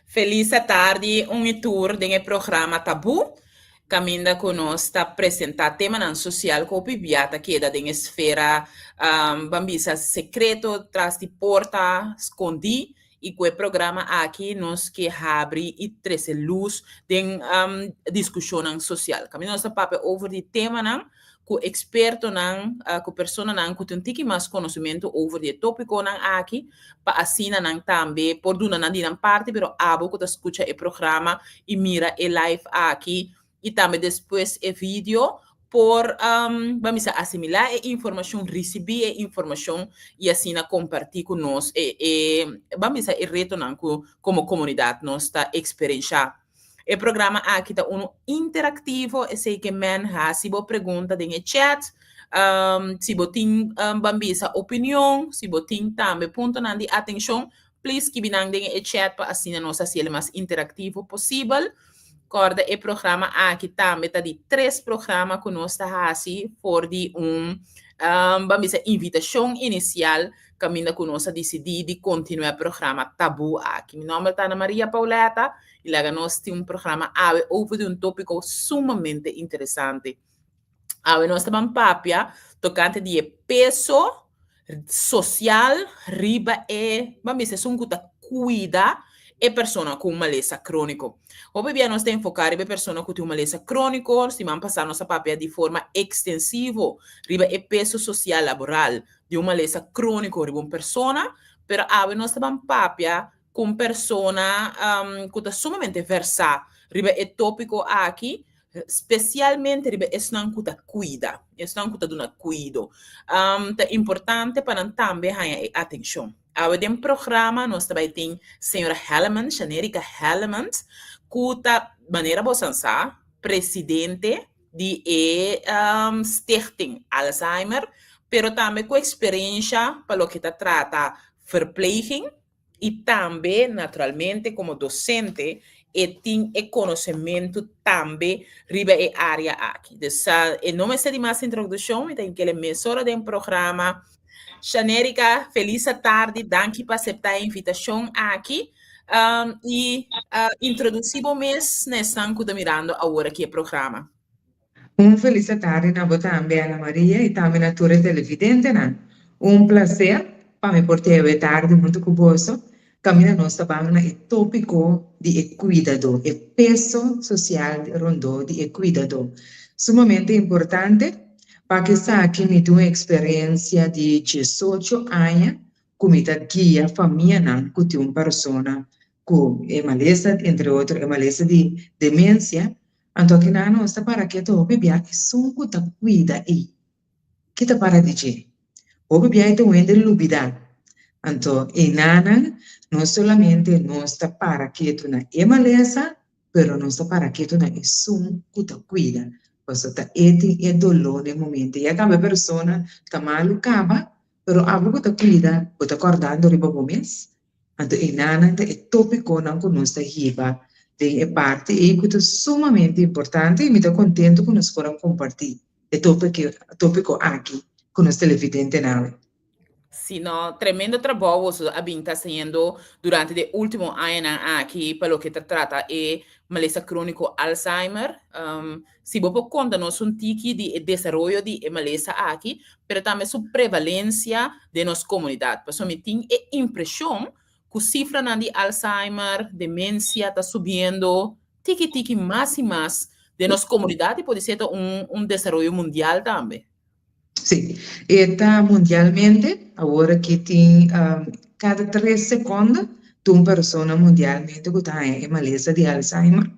Felis atardi un i tur den e programa Tabú, kaminda ku nos ta presentá temanan sosial ku hopi bia ta keda den esfera, ban bisa, sekreto, tras di porta, skondí, i ku e programa aki nos ke habri i trese lus den diskushonnan sosial. Kaminda nos ta papia over di temanan ku ekspertonan, ku personanan ku tin un tiki mas konosementu over di e topikonan aki, pa asina nan tambe por duna nan di nan parti, pero abo ku ta skucha e programa i mira e live aki i tambe despues e video por ban bisa asimilá e informashon, risibí e informashon i asina kompartí ku nos e e ban bisa e retonan ku komo komunidat nos ta eksperenshá. E programa aki ta unu interaktivo, esei ke men hasi bo pregunta den e chat. Si bo tin ban bisa opinion, si bo tin tambe puntonan di atenshon, please skibi nan den e chat pa asina nos hasi el mas interaktivo posibel. Kòrda e programa aki tambe ta di tres programa ku nos ta hasi for di un ban bisa invitashon inisial kaminda ku nos a disidí di kontinuá e programa Tabú aki. Mi nòmber ta Ana Maria Pauletta i laga nos tin un programa awe over di un tópiko sumamente interesante. Awe nos ta ban papia tokante di e peso sosial riba e, ban bisa esun ku ta kuida e persona ku un malesa króniko. Hopi bia nos ta enfoká riba e persona ku tin un malesa króniko, siman pasá nos a papia di forma ekstensivo riba e peso sosial laboral di un malesa króniko riba un persona, pero awe nos ta ban papia ku un persona ku ta sumamente versá riba e tópiko aki, spesialmente riba esnan ku ta kuida, esnan ku ta duna kuido. Ta importante pa nan tambe haña e atenshon. Awe den programa nos ta bai tin señora Hellemans, Shanerika Hellemans, ku ta, manera bosan sa, presidente di e Stichting Alzheimer, pero tambe ku eksperensha pa loke ta trata verpleging, I tambe, naturalmente, komo dosente e tin e konosementu tambe riba e área aki. Dus e no mester di mas introdukshon, mi ta hink'el e mesora den programa. Shanerika, felis atardi, danki pa aseptá e invitashon aki. I introdusí bo mes na esnan ku ta mirando awor aki e programa. Un felis atardi na bo tambe Ana Maria y tambe na tur e televidentenan. Un placer pa mi por te awe tardi hunto cu boso caminda nos ta ban na e topico di e cuidado, e peso social rondó di e cuidado. Sumamente importante pa cu esaki mi tin un experiencia di diesocho aña cu mi ta guia famianan cu tin un persona cu e malesa, entre otro e malesa di demencia. Anto akinan nos ta para ketu hopi bia esun ku ta kuida ei. Ki ta para di dje? Hopi bia e ta un hende lubidá. Anto einanan no solamente nos ta para ketu na e malesa, pero nos ta para ketu na esun ku ta kuida. Pasobra ta e tin e doló na e momento. Ya kaba e persona ta malu kaba, pero abo ku ta kuida bo ta kòrdando riba bo mes. Anto enanan ta e tópikonan ku nos ta hiba den e parti ei ku ta sumamente importante i mi ta kontentu ku nos por a kompartí e tópiko aki ku nos televidentenan awe. Sí, no, tremendo trabou boso a bin ta haciendo durante de último añanan aki pa loke ta trata e malesa crónico Alzheimer. Si bo por konta nos un tiki di e desaroyo di e malesa aki, pero tambe su prevalencia den nos komunidat. Pasobra mi tin e impreshon ku sifranan di Alzheimer, demensia ta subiendo tiki tiki mas i mas den nos komunidat i podisé ta un desaroyo mundial tambe. Sí, e ta mundialmente, awor aki tin kada tres sekonda tin un persona mundialmente ku ta haña e malesa di Alzheimer.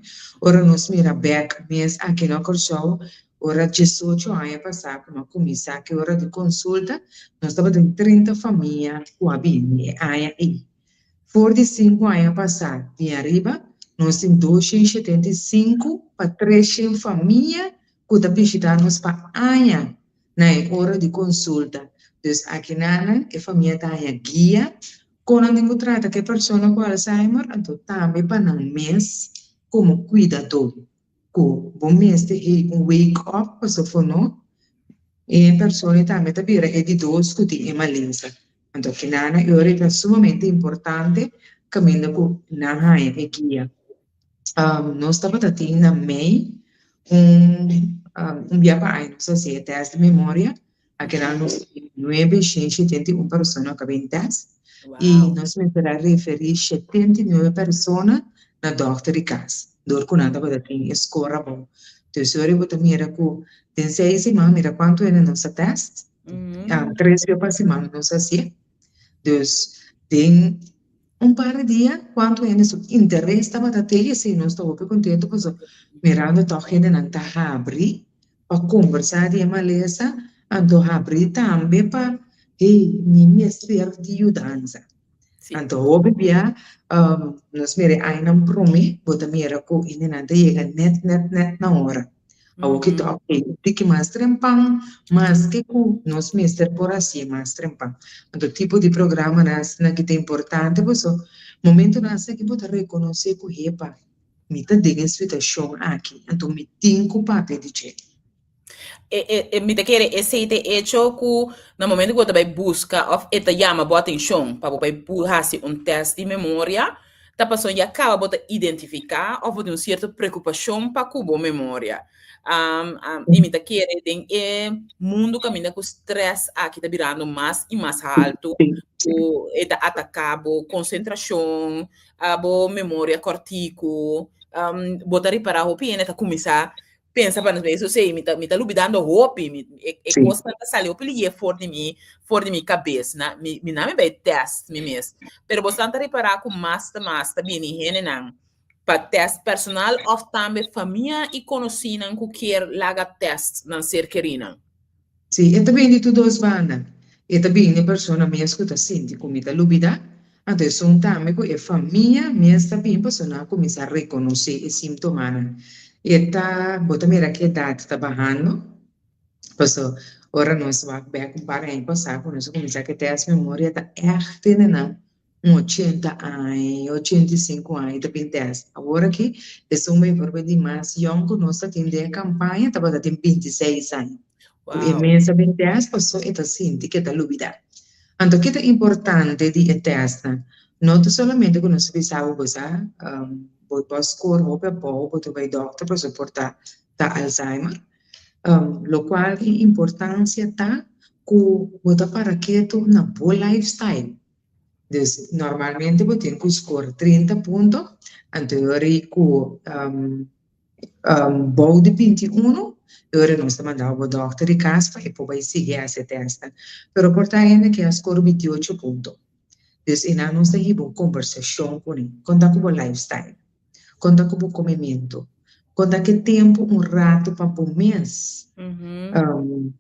Ora nos mira bèk mes aki na Kòrsou, ora diesocho aña pasá ku no a kuminsá ki ora di konsulta, nos tabatin 30 famia ku a bini e aña ei. For di sinku aña pasá di ariba, nos tin 275 pa 300 famia ku ta bishitá nos pa aña na e ora di konsulta. Dus akinanan e famia ta haña guia kon nan tin ku trata ku e persona ku Alzheimer, anto tambe pa nan mes komo kuidadó ku bo mester hei un wake up pasobra for no e persona tambe ta bira e di dos ku tin e malesa. Anto akinanan e ora ei ta sumamente importante. kaminda ku nan haña e guia. Nos tabata tin na mei un un bia pa aña nos a hasi e tèst di memoria, akinan nos tin nuebe shen 71 persona ku a bin tèst i nos mester a referí 79 persona na dòkter di kas dor ku nan tabata tin e skor abou. Dus ora bo ta mira ku den seis siman mira kuantu hende nos a tèst, tres bia pa siman nos a hasié. Dus den un par di dia kuantu hende su interes tabata te i esei nos ta hopi kontentu pasobra mirando tòg hendenan ta habri pa kombersá di e malesa anto habri tambe pa hey mi mester di yudansa. Anto hopi bia nos mira e añanan promé bo ta mira ku hendenan ta yega nèt nèt nèt na ora. Awor ki ta ok, tiki mas trempan, maske ku nos mester por hasié mas trempan. Anto tipo di programanan asina ki ta importante paso momentonan asina ki bo ta rekonosé ku hepa, mi ta den e situashon aki, anto mi tin ku papia di dje. E mi ta kere esei ta e echo ku na momento ku bo ta bai buska òf e ta yama bo atenshon pa bo bai hasi un tèst di memoria, Ta pasobra ya caba bo ta identifica of bo tin un cierto preocupacion pa cu bo memoria. Y mi ta kere den e mundo caminda cu stress aki ta birando mas y mas halto, cu e ta ataca bo concentracion, bo memoria cortico, bo ta ripara hopi hende ta cuminsa pensa pa nos mes, osea, mi ta, mi ta lubidando hopi, mi, e, e kosnan ta sali hopi liye for di mi, for di mi kabes, na, mi, mi na mi bai test mi mes. Pero bosnan ta ripará ku mas ta mas ta bini hendenan pa test personal òf tambe famia i konosínan ku kier laga test nan ser kerinan? Sí, e ta bini di tur dos banda. E ta bini e persona mes ku ta sinti ku mi ta lubidá, anto esun tambe ku e famia mes ta bini pasobra nan a kuminsá rekonosé e símtomanan. E ta, bo ta mira ku edat ta bahando, pasobra ora nos wak bèk un par aña pasá ku nos a kuminsá ku e tèst memoria ta ègt tene nan un 80 aña, 85 aña ta bin tèst. Awor aki esun bijvoorbeeld di mas yòn ku nos ta tin den e kampaña tabata tin 26 aña. Ku e mes a bin tèst paso e ta sinti ku e ta lubidá. Anto ke ta importante di e tèstnan? No ta solamente ku nos ta bisa bo bo sa bo a skor hopi abou bo ta bai dòkter pasobra por ta ta Alzheimer. Lokual e importansia ta ku bo ta para ketu na bo lifestyle. Dus normalmente bo tin ku skor 30 punto, anto e ora ei ku bou di 21, e ora nos ta manda bo dòkter di kas pa e por bai sigui hasi e tèstnan. Pero por ta hende ke a skor 28 punto. Dus einan nos ta hiba un kombersashon kuné, kon ta ku bo lifestyle, kon ta ku bo komementu, kon ta ke tempu un ratu pa bo mes.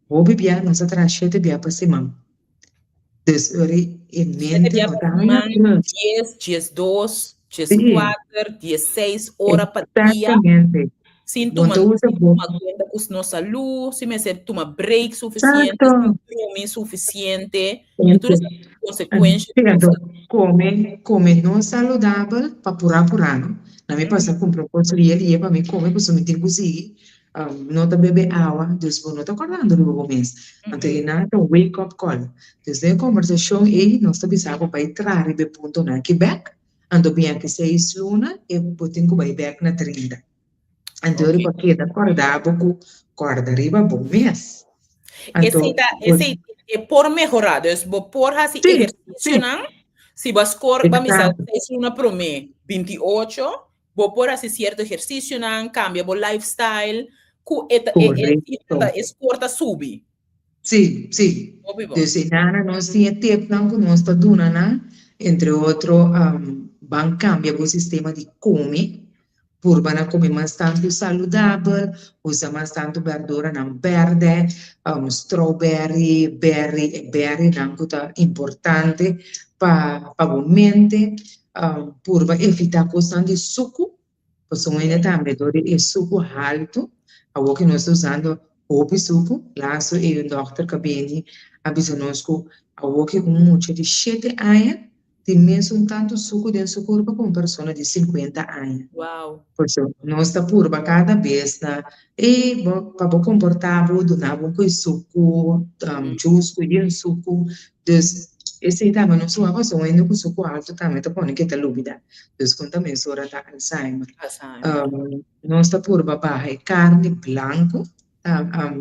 Hopi bia nos a traha shete bia pa siman. Dus ora e Shete mente bia no pa ta haña siman, rust. 10, 12, Sí, 14, 16 ora pa dia, exactamente. sin Bo tuma, ta usa sin bo. tuma kuenta ku nos salú, sin mester tuma break sufisiente, Exacto. sin drumi sufisiente, i tur esaki konsekuensha Sí, di nos anto salú. kome, kome no saludabel pa purá purá, no? Na mi pasa kumpra kos lia lia pa mi kome pasobra mi tin ku sigui No ta bebe awa, dus bo no ta kordando riba bo mes. Anto e nan ta un wake up call. Dus den e kombersashon ei nos ta bisa bo bai traha riba e puntonan aki bèk, anto biña ki seis luna e bo tin ku bai bèk na 30. Anto riba keda kòrda bo ku kòrda riba bo mes. Anto Esei ta, bo esei e por mehorá, dus bo por hasi ehersisionan, si bo a skor, bo a misa seis luna promé, 28, Bo por hasi sierto ehersisionan, kambia bo lifestyle, ku e ta, e, e cifra ta, e score ta subi. Sí, sí. Hopi bon. Dus einana nos tin e tipnan ku nos ta duna nan, entre otro, ban kambia bo sistema di kome, purba na kome mas tantu saludabel, usa mas tantu bèrduranan bèrdè, strawberry, berry, e berrynan ku ta importante pa pa bo mente. Purba evitá kosnan di suku, pasobra un hende tambe dor di e suku haltu, awor ku nos ta usando hopi suku, laatste ei un dòkter ku a bini a bisa nos ku awor ku un mucha di shete aña tin mesun tantu suku den su kurpa ku un persona di sinkuenta aña. Por eso nos ta purba kada bes na e bo pa bo komportá bo duna bo un koi suku, jus ku yen suku, dus. Esei tambe nos wak pasobra un hende ku su kuarto tambe ta pone ke ta lubida. Dus kon ta mesora ta Alzheimer. Nos ta purba baha e karni blanku,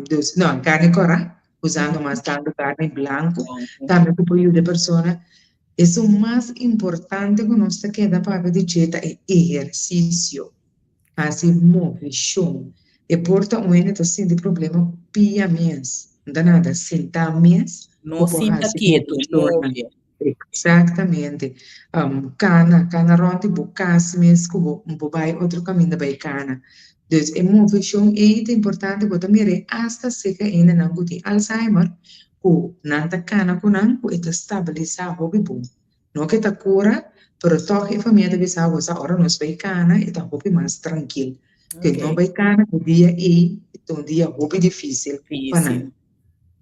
dus no, e karni kòrá, usando mas tantu karni blanku, tambe ku por yuda e persona. Esun mas importante ku nos ta keda papia di dje ta e ehersisio. Hasi moveshon. E por ta un hende ta sinti problema ku pia mes. No ta nada, sintá mes No bo por sinta hasi ketu, moveshonnan. move. Eksaktamente. Kana, kana rònt di bo kas mes ku bo bo bai otro kaminda bai kana. Dus e moveshon ei ta importante, bo ta mira e asta seka hendenan ku tin Alzheimer ku nan ta kana ku nan ku e ta stabilisá hopi bon. No ke ta kura, pero tòg e famia ta bisa bo sa ora nos bai kana e ta hopi mas trankil. Ke no bai kana e dia ei e ta un dia hopi difísil pa nan.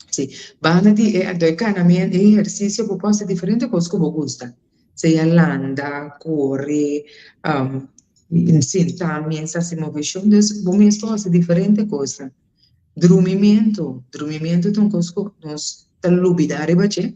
Sí, banda di e anto e kanament, e ehersisio bo por hasi diferente kos ku bo gusta, sea landa, kore, sinta mes hasi moveshon, dus bo mes por hasi diferente kosnan. Drumimentu, drumimentu ta un kos ku nos ta lubidá riba dje.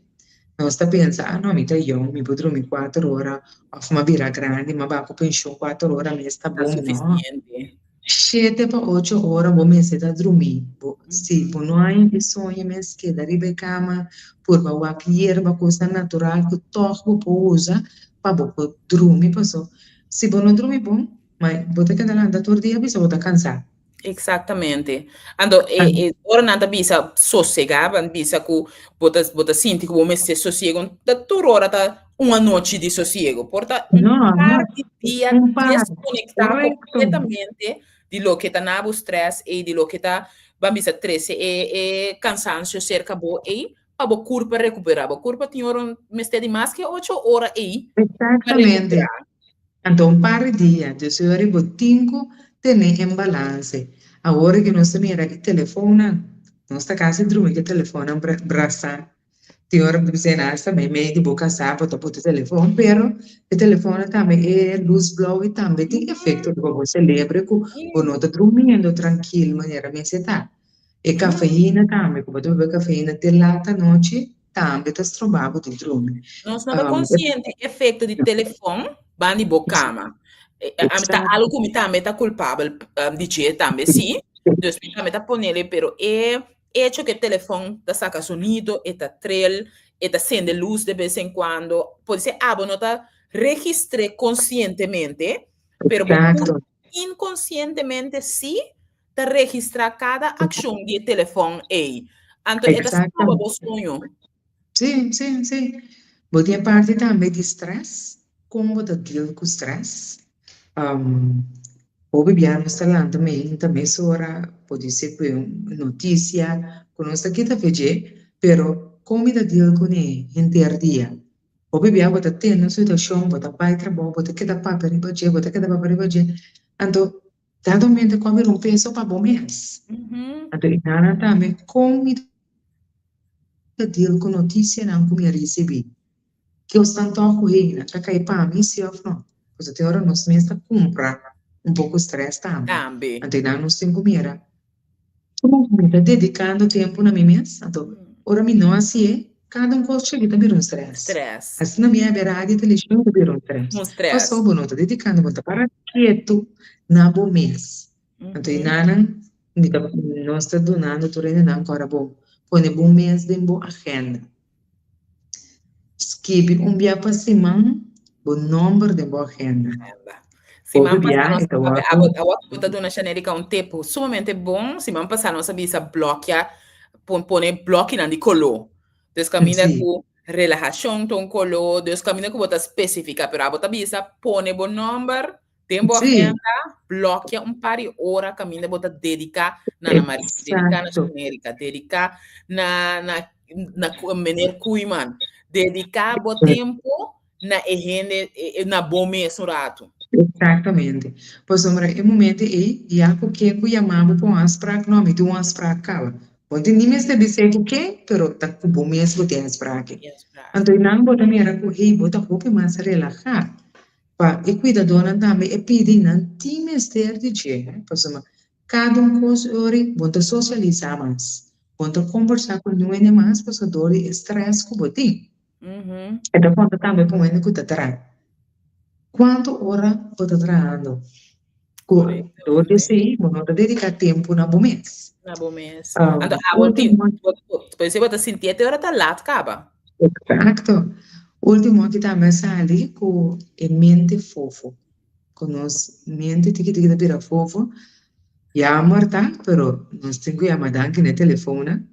Nos ta pensa, ah no, mi ta yòn, mi por drumi kuater ora, òf mi a bira grandi, mi a baha ku penshon, kuater ora mes ta Ta bon. No. sufisiente. Shete pa ocho ora bo mester ta drumí. Bo, si bo no haña e soño mes, keda riba e kama, purba wak yerba, kosnan natural ku tòg bo por usa pa bo por drumi. Paso, si bo no drumi bon, ma bo ta keda lanta tur dia bisa bo ta kansá. Exactamente. Anto e e ora nan ta bisa sosegá, ban bisa ku bo ta bo ta sinti ku bo mester sosiego, ta tur ora ta un anochi di sosiego. Por ta un No, par no, di dia un par, deskonektá korekto. kompletamente di loke ta na bo strès ei, di loke ta ban bisa trese e e kansansio serka bo ei, pa bo kurpa rekuperá. Bo kurpa tin ora mester di mas ke ocho ora ei pa Exactamente. rekuperá. Anto un par di dia, dus e ora bo tin ku tene en balanse. Awor ku nos ta mira e telefonnan, nos ta kasi drumi ku e telefonnan brasá. Tin ora bo bisa hasta meimei di bo kasá bo ta put e telefon, pero e telefonnan tambe e lus blou ei tambe tin efekto riba bo selebre ku bo no ta drumiendo trankil manera mester ta. E kafeina tambe, ku bo ta bebe kafeina te lat anochi, tambe ta stroba bo di drumi. Nos no ta konsiente efekto di telefon ban di bo kama. Ami ta algu ku mi tambe ta kulpabel di dje tambe si. Dus mi tambe ta ponele, pero e echo ku e telefon ta saka sonido, e ta trel, e ta sende lus de bes en kuando, podise abo no ta registr'é konsientemente, pero bo kurpa inkonsientemente si ta registrá kada akshon di e telefòn ei. Anto e ta stroba bo soño. Sí, sí, sí. Bo tin e parti tambe di strès, kon bo ta deal ku strès. Hopi bia nos ta lanta meinta mesora, podise ku e un notisia ku nos ta kita fe dje, pero kon mi ta deal kuné henter dia? Hopi bia bo ta tende un situashon, bo ta bai trabou, bo ta keda papia riba dje, bo ta keda papia riba dje, anto Dado mente cu a bira un peso pa bo mes. Anto e nana tambe con mi ta deal cu noticianan cu mi a ricibi. Kios tan toch cu hey, nan ta cay pa mi si of no? Pasobra tin ora nos mes ta cumpra un poco stress tambe. Anto e nan nos tin cu mira como mi ta dedicando tempo na mi mes. Anto ora mi no haci'e, cada un cos chikito ta bira un stress. Asina mi a bira radio televisión ta bira un stress. Pasobra bo no ta dedicando, bo no ta para ketu na bo mes. Anto e nanan mi ta nos ta dunando tur hendenan ku ora bo pone bo mes den bo agenda. Skibi un bia pa siman bo nomber den bo agenda. Siman Hopi pasá bia nos e ta a papia, wòrdu. abo awor bo ta duna Shanelika un tip sumamente bon. Siman pasá nos a bisa blòkia, pone blòkinan di koló. Dus kaminda ku relahashon ta un koló, dus kaminda ku bo ta spesifiká, pero abo ta bisa pone bo nòmber den bo agenda, blòkia un par di ora kaminda bo ta dediká na Ana Maria, dediká na Shanelika, dediká na na na meneer Koeiman, dediká bo tempu na e hende, na bo mes un ratu. Exactamente. Pasobra e momento ei, ya cu ken cu yama bo pa un afspraak, no, mi tin un afspraak caba. Bo no tin ni mester bis'é cu ken, pero ta cu bo mes bo tin afspraak. Anto einan bo ta mira cu, hey, bo ta hopi mas relaha. Pa e cuidadornan tambe e pidi, nan tin mester di dje, pasobra cada un cos ori bo no ta socialisa mas, bo no ta combersa cu niun hende mas pasobra dor di e stress cu bo tin. E ta konta tambe pa un hende ku ta traha. Kuantu ora bo ta trahando? Ku dor di esei bo no ta dediká tempu na bo mes. Na bo mes. Anto abo tin, por esei bo ta sintié te ora ta lat kaba. Eksakto. Último aki tambe a sali ku e mente fofo. Ku nos mente tiki tiki ta bira fofo. Jammer ta, pero nos tin ku yama danki na e telefonnan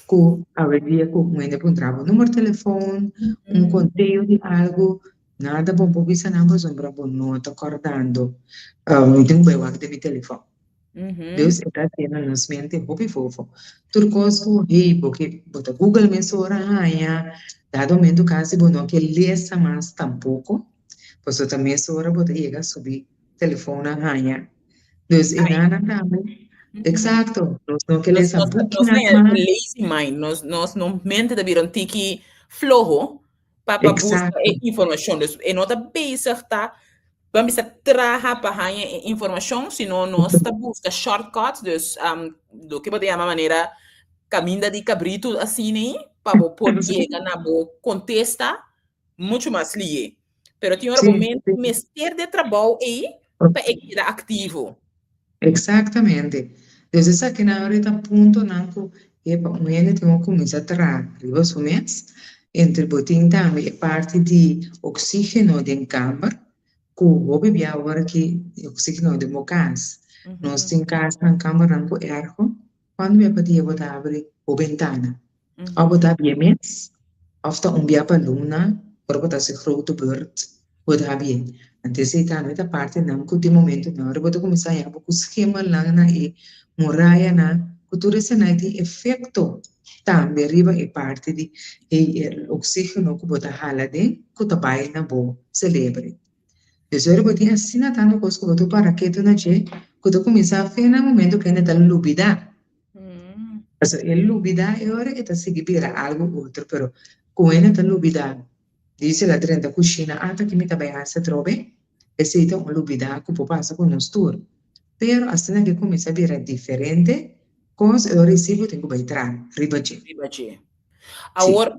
ku awendia ku un hende puntra bo numero telefon, un konteo di algu, nada bo por bisa nan pasobra bo no ta kòrdando. Mi tin ku bai wak den mi telefon. Dus e ta hasiendo nos mente hopi fofo. Tur kos ku hey bo ke bo ta google mesora haña, dado momento kasi bo no ke lesa mas tampoko, pasobra ta mesora bo ta yega subi telefonnan haña. Dus e nanan tambe, exacto, nos no ke lesa bukinan mas. Lazy mind, nos nos no mente ta bira un tiki floho pa pa buska e informashon. Dus e no ta bezig ta ban bisa traha pa haña e informashon, sino nos ta buska shortcuts, dus loke bo ta yama manera kaminda di kabritu asina ei, pa bo por yega na bo kontesta muchu mas lié. Pero tin ora bo mente mester de trabou ei pa e keda aktivo. Exactamente. Dus esakinan ahorita puntonan ku epa un hende tin ku kuminsá traha riba su mes. Entre bo tin tambe e parti di oxígeno den kamber ku hopi bia awor aki e oxígeno den bo kas. Nos tin kasnan kambernan ku airco. Cuando bia pa dia bo ta abri bo bentana? Of bo ta habie mes, of ta un bia pa luna, ora bo ta haci grote beurt, bo ta habie. Anto esey tambe ta partinan cu tin momentonan ora bo ta cuminsa haña bo cu schemelnan na e murayanan, cu tur esnan tin efecto tambe riba e parti di e oxigeno cu bo ta hala den cu ta bay na bo celebre. Pues ora bo tin asina tantu kos ku bo ta para ketu na dje, ku ta kuminsá fe na momento ku hende ta lubidá. Pasobra e lubidá e ora e ta sigui bira algu otro, pero ku hende ta lubidá, dice el a drenta kushina, ata ki mi ta bai hasi atrobe, esei ta un lubidá ku por pasa ku nos tur. Pero asina ke kuminsá bira diferente kos, e ora ei sí bo tin ku bai traha riba dje. Riba dje. Awor,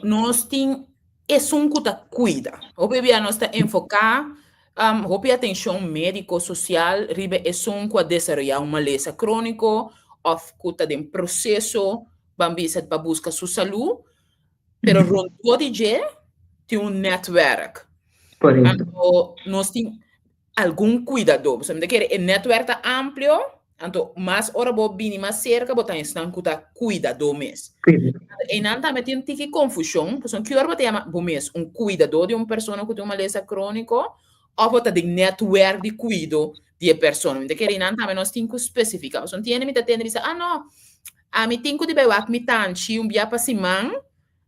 nos tin esun ku ta kuida. Hopi bia nos ta enfoká hopi atenshon médiko, sosial riba esun ku a desaroyá un malesa króniko òf ku ta den proseso, ban bisa, pa buska su salú. Pero rondó di dje tin un nètwèrk. Anto nos tin algun kuidadó. Pasobra mi ta kere e nètwèrk ta amplio, anto mas ora bo bini mas serka bo ta esnan ku ta kuidadó mes. Anto einan tambe tin un tiki konfushon, pasobra ki ora bo ta yama bo mes un kuidadó di un persona ku tin un malesa króniko òf bo ta den nètwèrk di kuido di e persona. Mi ta kere einan tambe nos tin ku spesifiká, pasobra un tiende mi ta tende bisa, ah no, ami tin ku di bai wak mi tanchi un bia pa siman,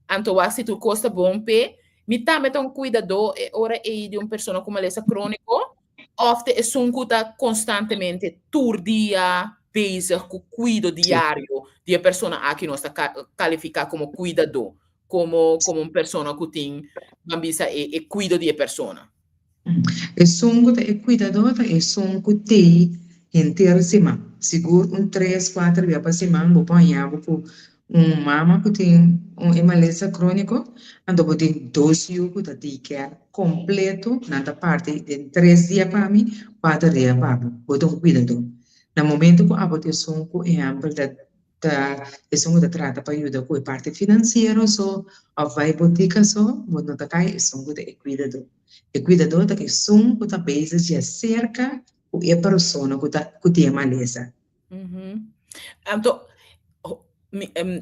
Anto wak si tur kos ta bon p'e. Mi tambe ta un kuidadó e ora ei di un persona ku malesa króniko òf ta esun ku ta konstantemente tur dia bezig ku kuido diario di e persona aki nos ta kalifiká komo kuidadó, komo komo un persona ku tin, ban bisa, e e kuido di e persona. Esun ku ta e kuidadó ta esun ku tei henter siman. Sigur un tres, kuater bia pa siman bo por haña bo ku un mama ku tin un e malesa króniko, anto bo tin dos yu ku ta daycare kompleto, nan ta parti den tres dia pa mi, kuater dia pa bo. Bo ta un kuidadó. Na momento ku abo ta esun ku ehèmpel ta Ta esun ku ta trata pa yuda ku e parti finansiero so òf bai botika so, bo no ta kai esun ku ta e kuidadó. E kuidadó ta esun ku ta bezig djaserka ku e persona ku ta ku tin e malesa. Anto,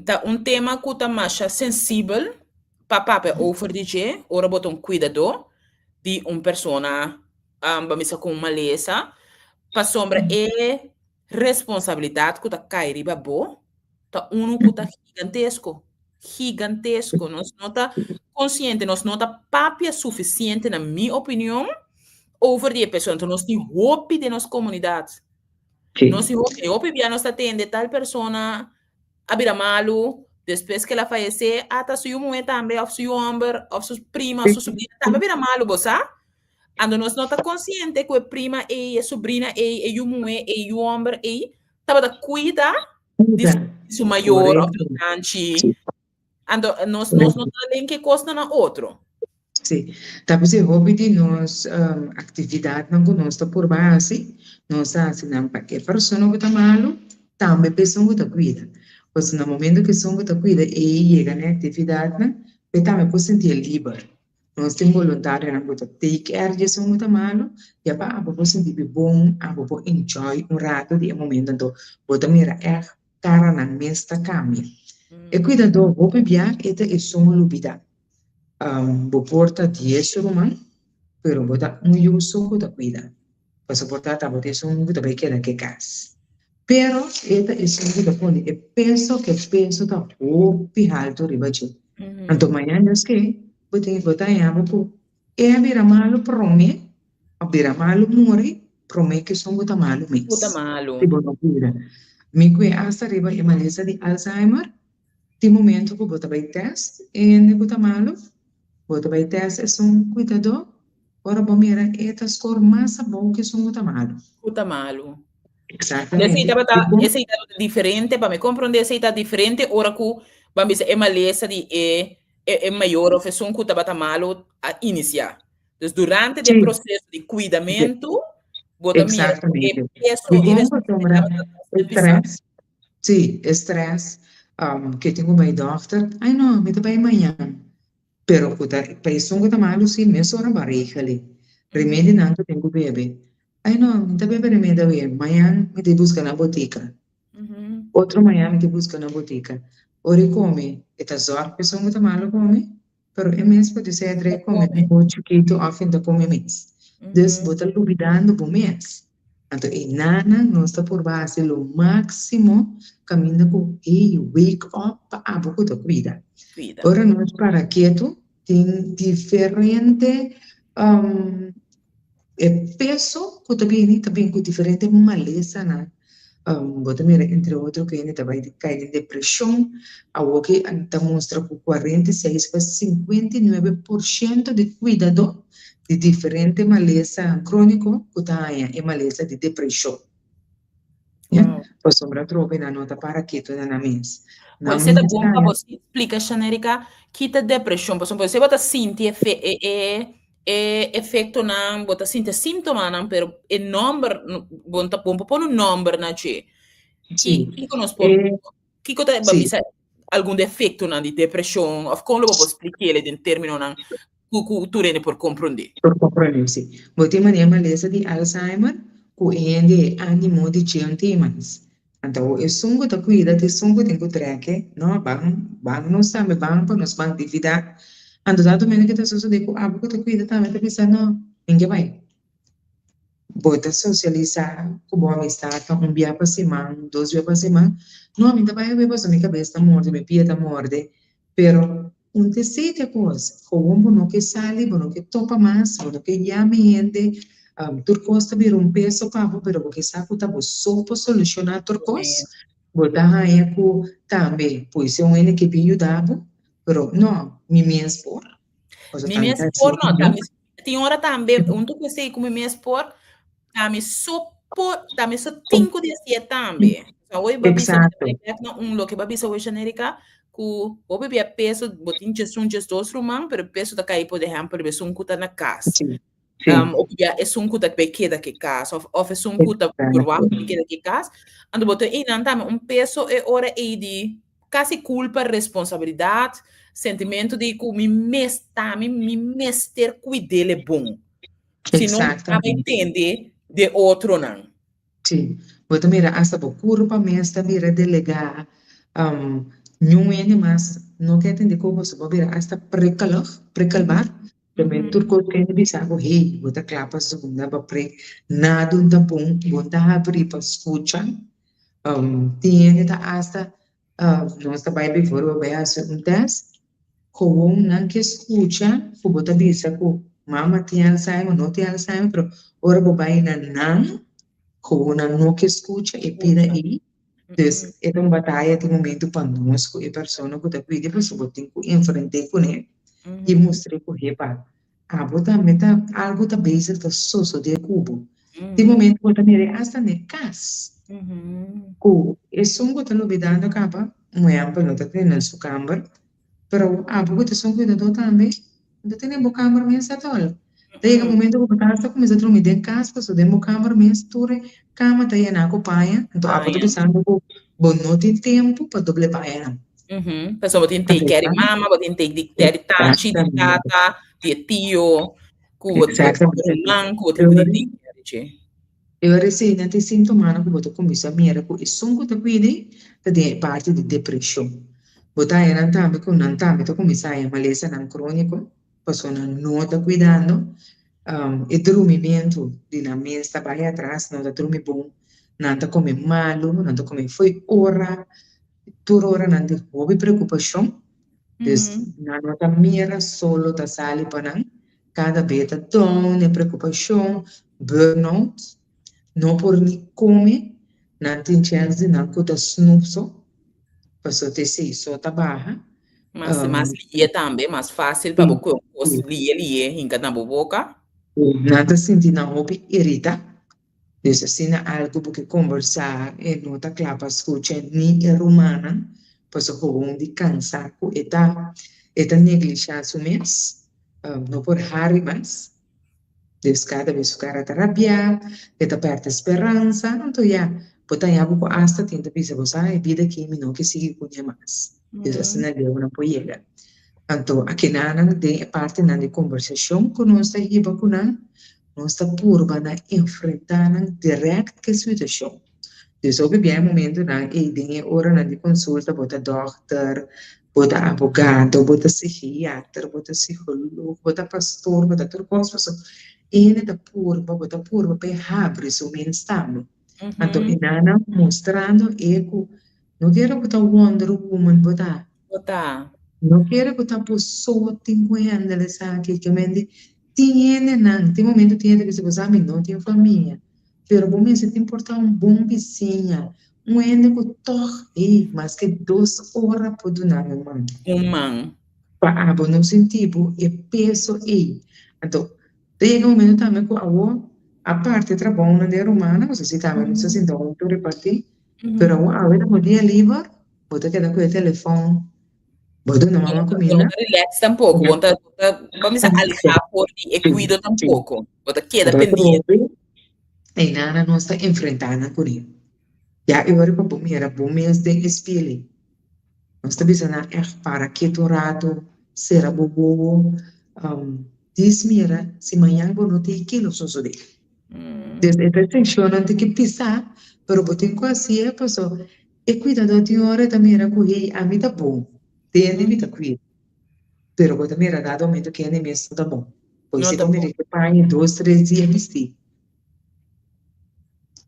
ta un tema ku ta masha sensibel pa papia over di dje ora bo ta un kuidadó di un persona, bo a bisa ku un malesa, pasobra e Responsabilidat ku ta kai riba bo ta unu ku ta gigantesko, gigantesko. Nos no ta konsiente, nos no ta papia sufisiente, na mi opinion, over di e persona. Enton nos tin hopi den nos komunidat. Nos tin hopi, hopi bia nos ta tende tal persona a bira malu, despues ku el a fayesé, ata su yu muhé tambe òf su yu hòmber òf su prima òf su subrina tambe a bira malu, bo sa? Anto nos no ta konsiente ku e prima ei, e subrina ei, e yu muhé ei, yu hòmber ei tabata kuida di su mayor òf di su tanchi. Anto nos no ta link e kosnan na otro. Sí, ta p'esei hopi di nos aktividatnan ku nos ta purba hasi, nos ta hasi nan pa e persona ku ta malu, tambe pa esun ku ta kuida. Pasobra na momento ku esun ku ta kuida e yega na e aktividatnan, e tambe por sintié liber. Nos tin boluntarionan ku ta take care di esun ku ta malu, ya pa abo por sinti bo bon, abo por enjoy un rato di e momento. Anto bo ta mira ègt karanan mes ta kambia. E kuidadó hopi bia e ta esun lubidá. Bo por ta dies ruman, pero bo ta un yu so ku ta kuida. Pasobra por ta tabata esun ku ta bai keda ku e kas. Pero e ta esun ku ta pone e peso, ku e peso ta hopi haltu riba dje. Anto mañana Dios ke, bo tin bo ta haña bo ku e a bira malu promé, òf bira malu muri promé ku esun ku ta malu mes. Ku ta malu. Si bo no kuida. Mi ku e asta riba e malesa di Alzheimer, Tin momento ku bo ta bai tèst e hende ku ta malu, bo ta bai tèst esun kuidadó, ora bo mira e ta skor mas abou ku esun ku ta malu. Ku ta malu. Eksaktamente. Esei tabata, esei tabata diferente, pa mi komprondé esei ta diferente ora ku ban bisa e malesa di e e mayor òf esun ku tabata malu a inisiá. Dus durante di e proseso di kuidamentu, bo ta mira ku e peso i responsabilidat tabata basta pisá. Sí, e stress ke tin ku bai dòkter, ai no, mi ta bai mañan. Pero ku ta pa esun ku ta malu sí, mesora bo a regel'e. Remedinan ku tin ku bebe, ai no, mi ta bebe remedi awe, mañan mi ta buska na botika. Otro mañan mi ta buska na botika. Ora e kome, e ta zòrg pa esun ku ta malu kome, Pero e mes por dise Edrey come un poco chikito of e ta come mes. Dus bo ta lubidando bo mes. Anto e nanan nos ta purba haci lo maximo caminda cu hey wake up pa abo cu ta cuida. Ora nos para ketu tin diferente E peso ku ta bini ta bin ku diferente malesanan. Bo ta mira entre otro ku hende ta bai kai den depreshon. Awoki ta mustra ku 46 pa 59% di kuidadó di diferente malesa króniko ku ta haña e malesa di depreshon. Ya, pasobra atrobe nan no ta para ketu na nan mes. Nan Pues ta bon pa bo splika, Shanerica, ki ta depreshon. Pasobra bo ta sinti e e e efectonan, bo ta sinti e síntomanan, pero e nomber, bo no ta bon pa pone un nomber na dje. Sí. Kiko nos por, kiko ta bisa algun di efectonan di depreshon, of kon lo bo por splik'é den términonan ku ku tur hende por komprondé? Por komprondé, sí. Bo tin manera malesa di Alzheimer ku e hende e ánimo di dje un tin mas. Anto esun ku ta kuida ta esun ku tin ku trèk'e, no, ban, ban nos tambe, ban pa nos ban aktividat. Anto tantu mende ke ta sosodé ku abo ku ta kuida tambe ta bisa, no, mi ke bai. Bo ta sosialisá ku bo amistatnan un bia pa siman, dos bia pa siman, no, mi ta bai awe pasobra mi kabes ta morde, mi pia ta morde, pero Un te sete kos, gewoon bo no ke sali, bo no ke topa mas, bo no ke yama hende, tur kos ta bira un peso pa bo, pero bo ke sa ku ta bo so por solushoná tur kos, bo ta haña ku tambe puisi un hende ke bin yuda bo, pero no, mi mes por. Mi mes por no, ta mi Tin ora tambe, hunto ku esei ku mi mes por, ta mi so por, ta mi so tin ku desié tambe. So awor bo a bisa, mi ta bai bèk na un loke bo a bisa awor Shanerica, ku bo bibia peso, bo tin djesun, djesdos ruman, pero peso ta kai por ehèmpel riba esun ku ta na kas. Of bia esun ku ta bai keda ku e kas, òf esun ku ta verwagt di keda ku e kas. Anto bo ta einan tambe un peso e ora ei di Casi culpa, responsabilidad, sentimento di cu mi mes ta mi, mi mester cuidele bon. Si no, mi ta bai tende de otronan. Sí, bo ta mira hasta bo curpa mes ta bira delegá, niun hende mas no ke atende cu bo, so bo bira hasta prikkelig, prikkelbaar, Primer tur kos ku hende bisa bo, hey, bo ta kla pa zunda, pa pre, nada un ta bon, bo ta habrí pa skucha. Tin hende ta asta, nos ta bai bifor bai hasi un tèst, gewoon nan ke skucha ku bo ta bisa ku mama tin Alzheimer, no tin Alzheimer, pero ora bo bai na nan, gewoon nan no ke skucha e pida ei. Dus e ta un bataya tin momento pa nos ku e persona ku ta pidi pasobra bo tin ku enfrent'é kuné i mustr'é ku hepa abo tambe ta algu ta bezig ta sosodé ku bo. Tin momento bo ta mir'é asta n'e kas ku esun ku ta lubidando kaba, un ehèmpel no ta tene na su kamber. Pero abo ku ta esun kuidadó tambe, no ta tene bo kamber mes atòl. Ta yega momento ku bo ta hasta kuminsá drumi den kas pasobra den bo kamber mes tur e kama ta yená ku paña, anto abo ta bisando ku bo no tin tempu pa doble pañanan. Pasobra bo tin take care di mama, bo tin take di care di tanchi, di tata, di e tio, ku bo ruman ku bo tin ku take care di dje. E ora esei nan ta e sintomanan ku bo ta kuminsá mira ku esun ku ta kuida ei ta den e parti di depreshon. Bo ta haña nan tambe ku nan tambe ta kuminsá haña malesanan króniko pasobra nan no ta kuidando. E drumimentu di nan mes ta bai atras, nan no ta drumi bon, nan ta kome malu, nan ta kome fo'i ora, tur ora nan tin hopi preokupashon. Dus nan no ta mira solo ta sali pa nan, Kada be ta down e preokupashon, burnout, no por ni kome, nan tin chèns di nan ku ta snoep so, pasobra ta esei so ta baha. Mas mas lié tambe, mas fásil pa bo kue un kos lié lié hinka na bo boka. Nan ta sinti nan hopi iritá. Dus asina algu bo ke kombersá e no ta kla pa skucha ni e rumannan, pasobra gewoon di kansá ku e ta e ta neglishá su mes, no por hari mas. Dus kada bes su kara ta rabiá, e ta pèrdè speransa, anto ya, bo ta haña bo ku asta tin ta bisa bo sa e bida aki mi no ke sigui kuné mas. Dus asina leu nan por yega. Anto akinanan den e partinan di kombersashon ku nos ta hiba ku nan, Nos ta purba na enfrentá nan dirèkt ku e situashon. Dus hopi bia e momentunan ei den e oranan di konsulta bo ta dòkter, bo ta abogado, bo ta psikiater, bo ta psikologo, bo ta pastor, bo ta tur kos pasobra e hende ta purba, bo ta purba pa e habri su mens tambe. Anto e nan mustrando e ku no kere ku ta Wonder Woman bo ta. Bo ta. No kere ku ta bo so tin ku handle esaki, ke mende Tin hendenan, tin momento tin hende bisa bo sa mi no tin famia, pero bo mester tin por ta un bon bisiña, un hende ku tòg, hey, maske dos ora por duna mi un man. Un man. Pa abo no sinti bo e peso ei. Anto, ta yega un momento tambe ku awor, aparte trabounan den rumannan, pasobra si tambe nos ta sinta huntu repartí, pero awor awe ta bo dia liber, bo ta keda ku e telefòn. Bo duna mama Bo no kuminda? ta relax tampoco, bo ta, bo ta, bo mester aleha for di e cuido tampoco. Bo ta keda pendiente. Atrobe, einana nos ta enfrentá nan kuné. Ya e ora pa bo mira bo mes den e spili. Nos ta bisa nan ègt para ketu un ratu, sera bo wowo, dis mira si mañan bo no tin ke lo sosodé. Des e ta tenshonnan tin ke pisá, pero bo tin ku hasié paso E kuidadó tin ora e ta mira ku hey ami ta bon, tende mi ta kuida. Pero bo ta mira dado momento kende mes no ta bon. Bo No si ta bo mira bon. ke paña dos tres dia bistí.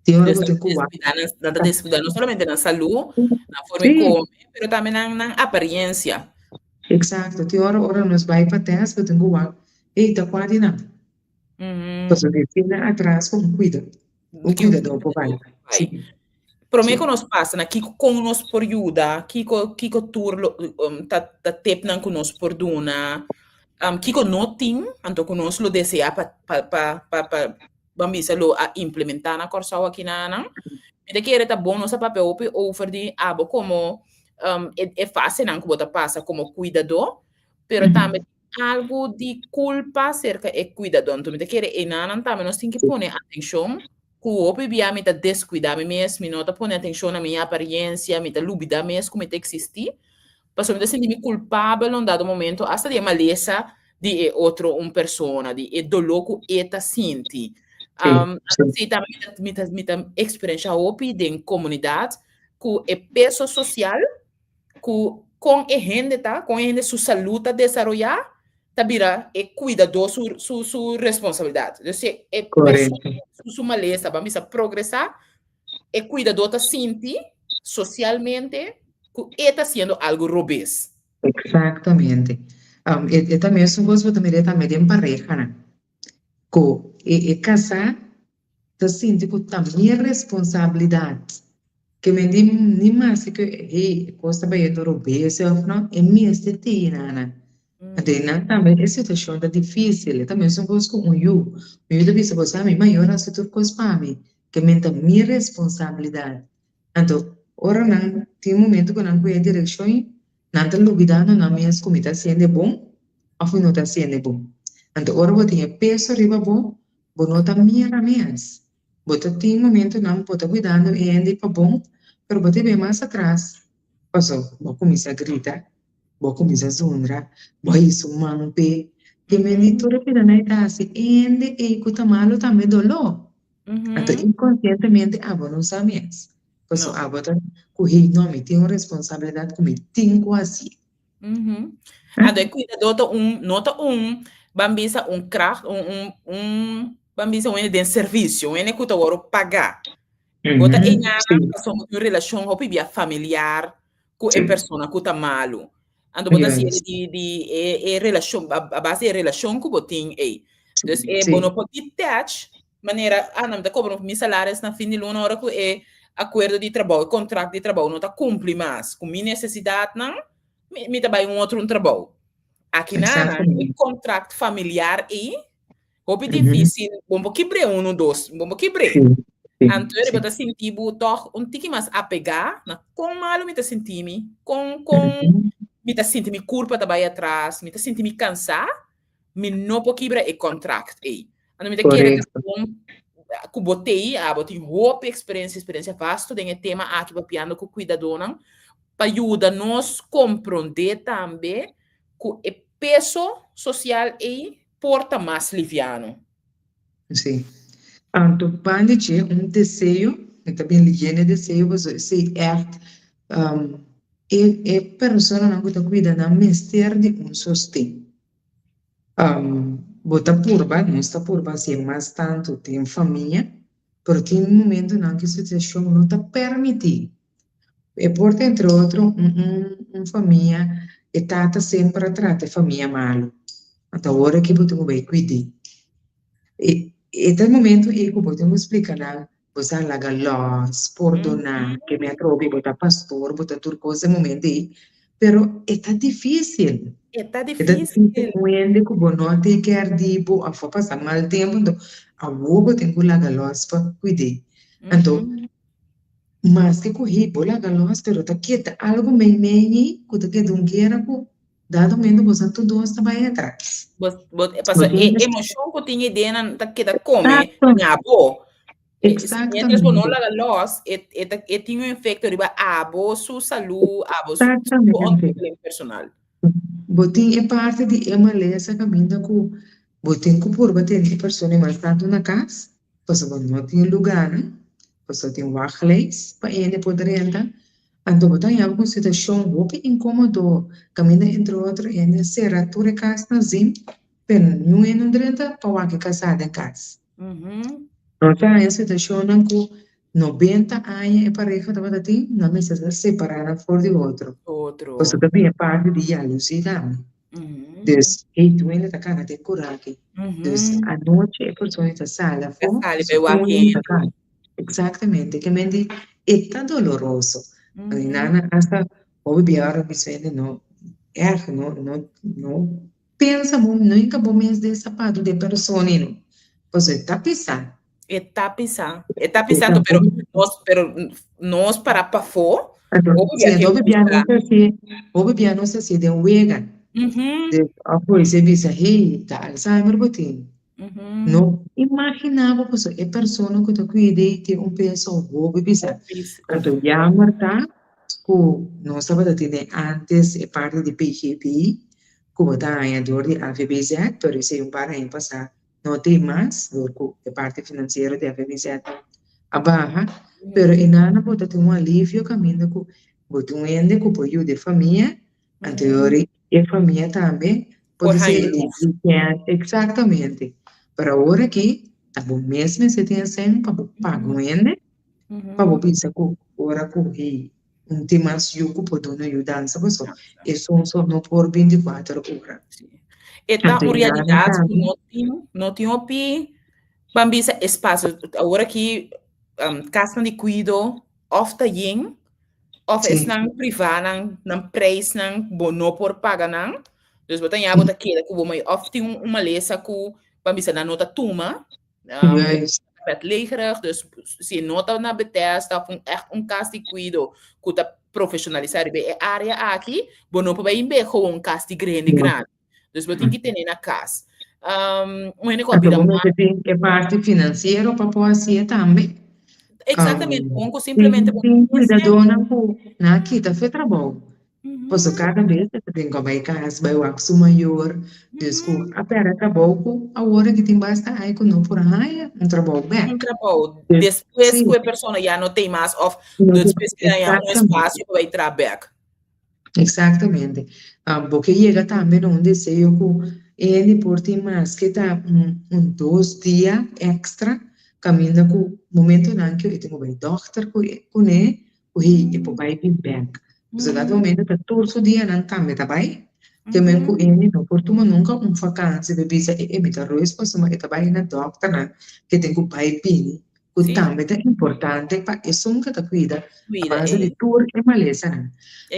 Tin ora Dus bo nan tin ta ku wak. deskuidá nan, nan ta deskuidá no solamente nan salú, nan forma di kome, pero tambe nan nan apariencia. Eksakto, tin ora ora nos bai pa tèst bo tin ku wak, hey ta kua di nan? Pasobra e tin atras ku un kuida, un kuidadó por bai. Sí. Promé ku nos pasa na kiko kon nos por yuda, kiko kiko tur lo ta ta tepnan ku nos por duna, kiko no tin, anto ku nos lo deseá pa pa pa pa pa ban bisa lo a implementá na Kòrsou aki na nan. Mi ta kere ta bon nos a papia hopi over di abo komo e e fasenan ku bo ta pasa komo kuidadó, pero tambe algu di kulpa serka e kuidadó. Anto mi ta kere enanan tambe nos tin ke pone atenshon ku hopi bia mi ta deskuidá mi mes, mi no ta pone atenshon na mi apariencia, mi ta lubidá mes ku mi ta eksistí, pasobra mi ta sinti mi kulpabel na un dado momento asta di e malesa di e otro un persona, di e doló ku e ta sinti. Sí, tambe mi ta, mi ta, mi ta eksperenshá hopi den komunidat ku e peso sosial ku kon e hende ta, kon e hende su salú ta desaroyá, ta bira e kuidadó su, su, su responsabilidat. Dus si e persona su, su malesa ban bisa progresá, e kuidadó ta sinti sosialmente ku e ta hasiendo algu robes. Eksaktamente. E, e ta mesun kos bo ta mira tambe den parehanan. Ku e, e kasá ta sinti ku ta mi responsabilidat. Ke men di ni maske ku hey e kos ta bayendo robes òf no, e mester tei nan. Anto e nan tambe e situashon ta difisil. E ta mesun kos ku un yu. Mi yu ta bisa bo sa mi mayor a hasi tur kos pa mi. Ke men ta mi responsabilidat. Anto ora nan tin momento ku nan kuya direkshon. Nan ta lubidá na nan mes ku mi ta hasiendo e bon òf mi no ta hasiendo e bon. Anto ora bo tin e peso riba bo, bo no ta mira mes. Bo ta tin momentunan bo ta kuidando e hende pa bon, pero bo ta bin mas atras paso bo a kuminsá grita, bo a kuminsá zundra, bo a hisa un man p'e. Te men di tur e pidanan ei ta hasi e hende ei ku ta malu tambe doló. Anto inkonsientemente abo no sa mes. Paso abo ta ku hey no mi tin un responsabilidat ku mi tin ku hasi. Anto e kuidadó ta un, no ta un, ban bisa un kracht, un, un, un, ban bisa un hende den servisio, un hende ku ta wòrdu pagá. Bo ta einan pasobra bo tin un relashon hopi bia familiar ku e persona ku ta malu. Anto bo ta hasié di di e e relashon a base di e relashon ku bo tin ei. Dus e bo no por detach manera ah no mi ta kobra mi salaris na fin di luna ora ku e akuerdo di trabou e kontrakt di trabou no ta kumpli mas ku mi nesesidatnan mi mi ta bai un otro un trabou. Aki nan e kontrakt familiar ei Hopi difícil, bo por kibr'é unu, dos, bo por kibr'é. Anto bo ta sinti bo tòg un tiki mas apegá na kon malu mi ta sinti mi, kon kon mi ta sinti mi kurpa ta bai atras, mi ta sinti mi kansá, mi no por kibra e kontrakt ei. Anto mi ta kere ta bon ku bo t'ei, abo tin hopi eksperensia, eksperensia vasto den e tema aki papiando ku kuidadónan, pa yuda nos komprondé tambe ku e peso sosial ei por ta mas liviano. Sí. Anto pan di dje un deseo, mi ta bin leyendo e deseo pasobra esei ègt e e personanan ku ta kuida nan mester di un sosten. Bo ta purba, nos ta purba hasié mas tantu den famia, pero tin momentunan ku e situashon no ta permití. E por ta entre otro un un famia, e tata semper a trata e famia malu. Anto awor aki bo tin ku bai kuid'é. E e ta e momento ei ku bo tin ku splika nan, bo sa laga lòs, pordoná, ke mi a trobe bo ta pastor, bo ta tur kos e momento ei, pero e ta difísil. E ta E ta difísil. difísil un hende ku bo no tin kier di bo òf a pasa mal tempu, anto awor bo tin ku laga lòs pa kuid'é. Anto Maske ku hi bo laga los pero ta keda algu meimei ku ta keda un guera ku dado momento boso tur dos ta bai atras. Bo, bo, paso Bo e tin emoshon ku tin e denan ta keda kome Exacto. na bo. Mientras bo no Exactamente. laga los, e, e, ta, e tin un efecto riba abo su salú, abo su, su Exactamente. ontwikkeling personal. Bo tin e parti di e malesa kaminda ku bo tin ku purba tene e persona mas tantu na kas, Pasobra bo no tin lugánan, pasobra tin wachtlijst pa hende por drenta, anto bo ta haña bo ku un situashon hopi inkómodo, kaminda entre otro hende a sera tur e kas na zin, pero niun hende no drenta pa wak e kasá den kas. Nos ta haña situashonnan ku nobenta aña e pareha tabata tin, nan mester ta separá nan for di otro, pasobra ta bin e parti di yalusí tambe. Dus, hey, tur hende ta kana den kurachi. Dus, anochi e persona ta sali afó, Ta sali so bai wak tur hende ta hende. kana. Exactamente. Ke men di, e ta doloroso. I nana hasta hopi bia ora bisa hende no, erg, no, no, no pensa bo, no hinka bo mes den sapatu di e persona ei no. Pasobra e ta pisá. E ta pisá. E ta pisá, anto, pero nos, pero nos para pafó, Anto, hopi sí, bia anto ke hopi bia gusta. nos hasié, hopi bia nos hasié den wega. De a polis e bisa, hey, ta Alzheimer bo tin. No imaginá bo pasobra e persona ku ta kuida ei tin un peso hopi pisá. Hopi, Anto hopi. jammer ta ku nos tabata tene antes e parti di PGB ku bo ta haña dor di AVBZ, pero esei un par aña pasá No tin mas, dor ku e parti finansiero di FMZ a baha, pero e nana bo ta tin un alivio kaminda ku bo tin un hende ku por yuda e famia, anto e ora e famia tambe por Por di haña se un lus. Eksaktamente. Pero awor aki ta bo mes mester tin e sèn pa bo paga un hende pa bo bisa ku ora ku hey Un tin mas yu ku por duna yudansa paso esun so no por binticuater ora. Sí. E ta Anto un e nana realidat ku tambe. no tin, no tin hopi, ban bisa espasio. Awor aki kasnan di kuido òf ta yen òf Sí. esnan privánan, nan preisnan bo no por paga nan. Dus bo ta ña bo ta keda ku bo mai òf tin un malesa ku ban bisa nan no ta tuma. Juist. Bedlegerig, dus si no ta na Bethesda of un echt un kas di kuido ku ta. profeshonalisá riba e área aki, bo no por bai inbe gewoon kas di grandi grandi. Dus bo tin ki tene na kas. Un hende ku a Anto bira bo mas. mester tin e parti finansiero pa por hasié tambe. Exactamente, un ku simplemente Tin bo tin mester. kuidadónan ku nan a kita fe trabou. Pasobra kada bes e ta tin ku bai kas, bai wak su mayor. Dus ku a pèrdè trabou ku awor aki tin basta ai ku no por haña un trabou Un bèk. trabou. Dus Despues sí. ku e persona ya no tin mas òf No tin, despues ku e haña un exactamente. espasio pa bai traha bèk. Exactamente. Bo ke yega tambe na un deseo ku e hende por tin maske ta un dos dia extra kaminda ku momentonan ku e tin ku bai dòkter ku kuné ku hey e por bai bin bèk. Pasobra dat momento ta tur su dianan tambe ta bai. Te men ku hende no por tuma nunka un vakansi pa bisa e mi ta rus pasobra e ta bai na dòkternan ke tin ku bai bini ku tambe ta importante pa esun ku ta kuida a base di tur e malesanan.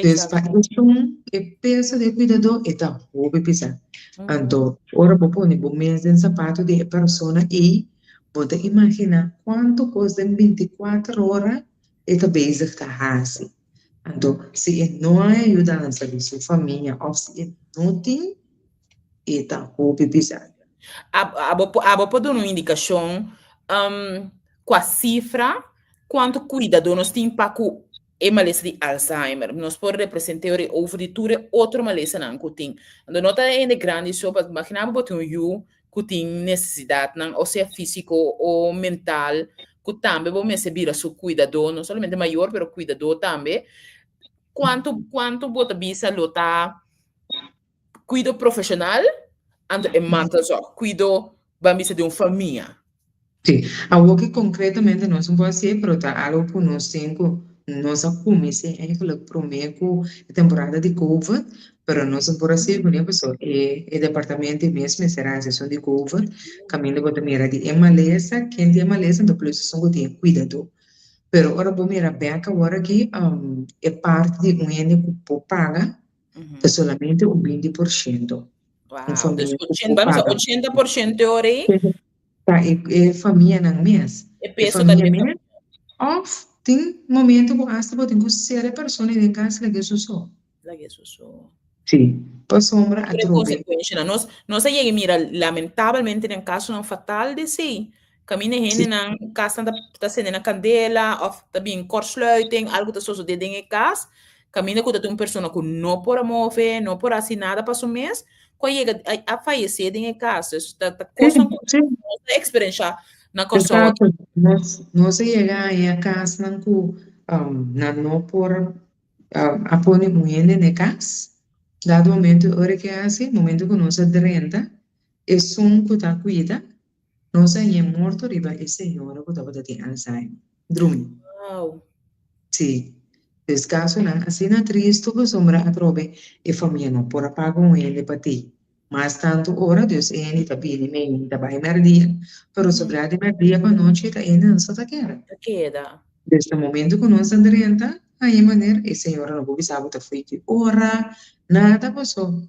Dus pa esun e peso di e kuidadó e ta hopi pisá. Anto ora bo pone bo mes den sapato di e persona ei, bo ta imaginá kuantu kos den binti kuater ora e ta bezig ta hasi. Anto si e no a yudansa di su famia òf si e no tin, e ta hopi pisá. Abo abo por duna un indikashon kua sifra kuantu kuidadó nos tin pa ku e malesa di Alzheimer? Nos por represent'é ora over di tur e otro malesanan ku tin. Anto no ta hende grandi so, pa imaginá bo bo tin un yu ku tin nesesidatnan o sea físiko o mental ku tambe bo mester bira su kuidadó, no solamente mayor pero kuidadó tambe. Kuantu kuantu bo ta bisa lo ta Kuido profeshonal, anto e mantelzorg, kuido ban bisa di un famia. Sí, awoki konkretamente nos no por hasié, pero ta algo ku nos tin ku nos a kumins'é eigenlijk promé ku e temporada di covid, pero nos no por a sigui kuné pasobra e e departamento ei mes mester a hasi esun di covid, kaminda bo ta mira di e malesa, ken tin e malesa, anto plus esun ku tin e kuidadó. Pero ora bo mira bèk awor aki, e parti di un hende ku por paga Ta solamente un 20%. Un Wow, dus famia ku ochen, por vamos a paga. 80% ora ei, Ta e, e famianan mes. e E peso ta famia riba e mes. famia. Òf tin momento ku asta bo tin ku sera e persona den kas lag'é su so. Lag'é su so. Sí, pasobra Tur e atrobe. konsekuenshanan. Nos, nos a yega i mira lamentabelmente den kasonan fatal di esei. Kaminda e hendenan kasnan ta ta sende na kandela òf ta bin kortsluiting, algu ta sosodé den e kas. Kaminda ku ta tin un persona ku no por a move, no por a hasi nada pa su mes, ku a yega a a fayesé den e kas. Dus ta ta kosnan ku nos ta eksperenshá na Kòrsou. Exacto. Nos nos a yega haña kasnan ku nan no por a pone un hende na e kas. Dado momento ora ke hasi, momento ku nos a drenta, esun ku ta kuida Nos a hañ'é morto riba e señora ku tabata tin Alzheimer. Drumi. Wow. Sí. Des kasonan asina tristu pasobra atrobe e famia no por a paga un hende pa ti. Mas tantu ora dus e hende ta bini mei ta bai mèrdia, pero sobrá di mèrdia pa nochi ta e hendenan so ta keda. Ta keda. Des na momento ku nos a drenta, haña manera e señora no por bisa bo ta fui ki ora, nada paso.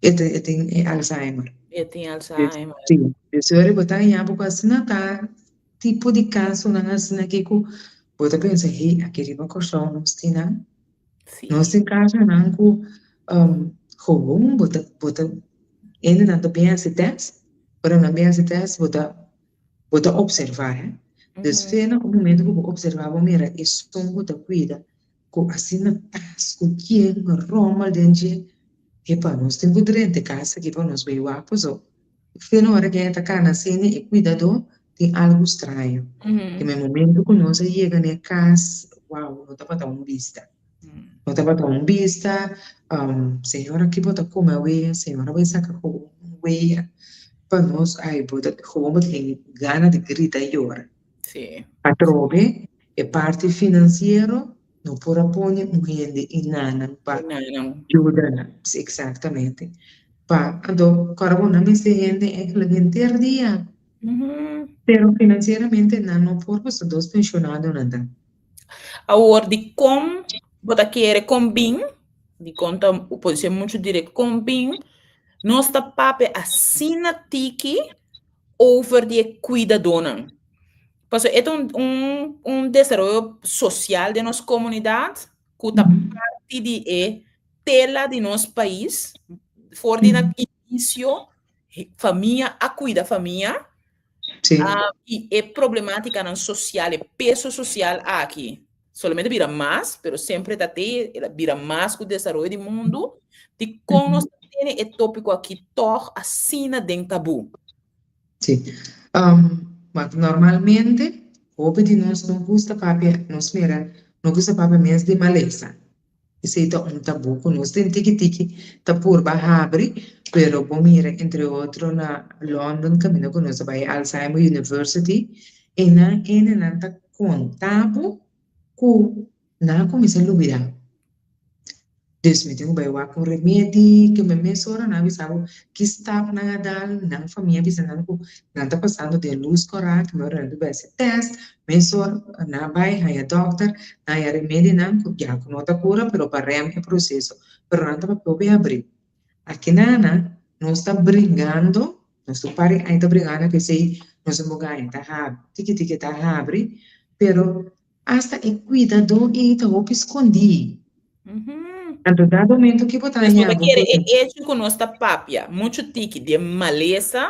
E ta e tin e Alzheimer. E tin Alzheimer. Sí, dus ora bo ta haña bo ku asina ta tipo di kasonan asina aki ku bo ta pensa, hey, aki riba Kòrsou nos tin nan. Nos Sí. tin kasonan ku gewoon bo ta bo ta hendenan ta bin hasi tèst, ora nan bin hasi tèst bo ta bo ta opservá, hè. Dus fe na un momento ku bo opservá bo mira esun ku ta kuida Ku asina tas ku kien rommel den dje, epa nos tin ku drenta e kas aki pa nos bay wak paso fin ora ke e ta kana asina e kuidadó tin algu straño. I na e momento ku nos a yega na e kas, wow, no tabata un bista. No tabata un bista, señora ki bo ta kome awe, señora bay saka gewoon un wea pa nos, ay bo ta gewoon bo tin gana di grita i yora. Atrobe E parti finansiero no por a pone un hende i nanan pa yuda nan. Si, exactamente. Pa, anto, kòrda bo, nan mester hende eigenlijk henter dia. Pero finansieramente nan no por pasobra dos pensionadonan ta. Awor, dikon bo ta kere kon bin? Dikon ta por ser muchu direkt kon bin? Nos ta papia asina tiki over di e kuidadónan. Pasobra e ta un un un desaroyo sosial den nos komunidat ku ta parti di e tela di nos pais for di na inisio famia a kuida famia i e problematikanan sosial e peso sosial aki solamente bira mas pero semper ta te el a bira mas ku desaroyo di mundu dikon nos ta tene e topiko aki tòg asina den tabú. Sí. Wak, normalmente hopi di nos no gusta papia, nos mira, no gusta papia mes di malesa. Esei ta un tabú ku nos den tiki tiki ta purba habri, pero bo mira entre otro na London kaminda ku nos a bai Alzheimer University, einan hendenan ta konta bo ku nan a kuminsá lubidá. Dus mi tin ku bai wak un remedi, ke mi mesora nan a bisa bo ki stap nan a dal, nan famia a bisa nan ku nan ta pasando den lus kòrá, ke mi ora nan ta bai hasi tèst, mesora nan a bai haña dòkter, nan haña remedinan ku ya ku no ta kura pero pa rèm e proseso, pero nan ta papia hopi habrí. Aki nana nos ta bringando, nos tur par di aña ta bringando p'esei nos a muga aña ta habri, tiki tiki ta habri, pero Asta e kuidadó ei ta hopi skondí. Anto dado momento ki bo ta Pues bo haña ta bo kere e por. echo ku nos ta papia muchu tiki di e malesa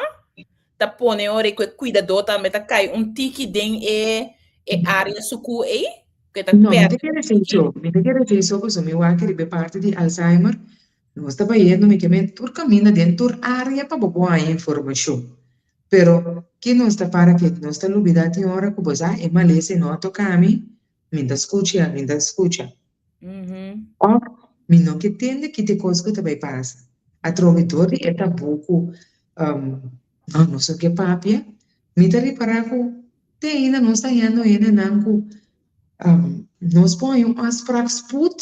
ta pone ora ku e kuidadó tambe ta kai un tiki den e e área sukú ei, ku e ta No, mi ta pèrdè kere un esei tiki. so. Mi ta kere esei so pasobra mi wak riba e parti di Alzheimer. Nos ta bayendo mi ke men tur kaminda den tur área pa bo por haña informashon. Pero ki nos ta para ke nos ta lubida tin ora ku bo sa e malesa e no a toka mi, mi ta skucha, mi ta skucha. Òf mi no ke tende ki ta e kos ku ta bai pasa. Atrobe dor di e tabú ku no nos no ke papia, mi ta ripará ku te ainda nos ta hañando hendenan ku nos por haña un afsprak spoed.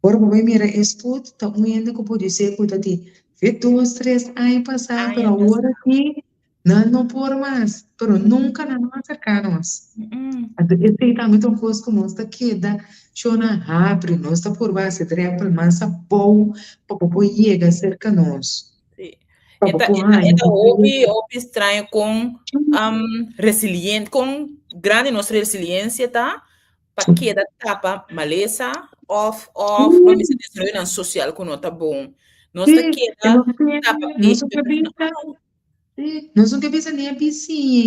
Ora bo bai mira e sput, ta un hende ku por dise ku ta tin fe dos, tres aña pasá, pero awor aki nan no por mas, pero nunka nan no a aserká nos. Anto esei tambe ta un kos ku nos ta keda shona habri, nos ta purba hasi drèmpel mas abou pa bo por yega serka nos. Sí. Pa E bo ta, por e ta, e haña ta un hopi, ayuda. hopi straño kon um, resilient, kon grandi nos resiliencia ta pa keda tapa malesa òf òf pa mester desaroyonan sosial ku no ta bon. Nos ta Sí, keda nos tin, tapa nos pecho no ke pero no bisa, sí, nos no ke bisa ni e bisiña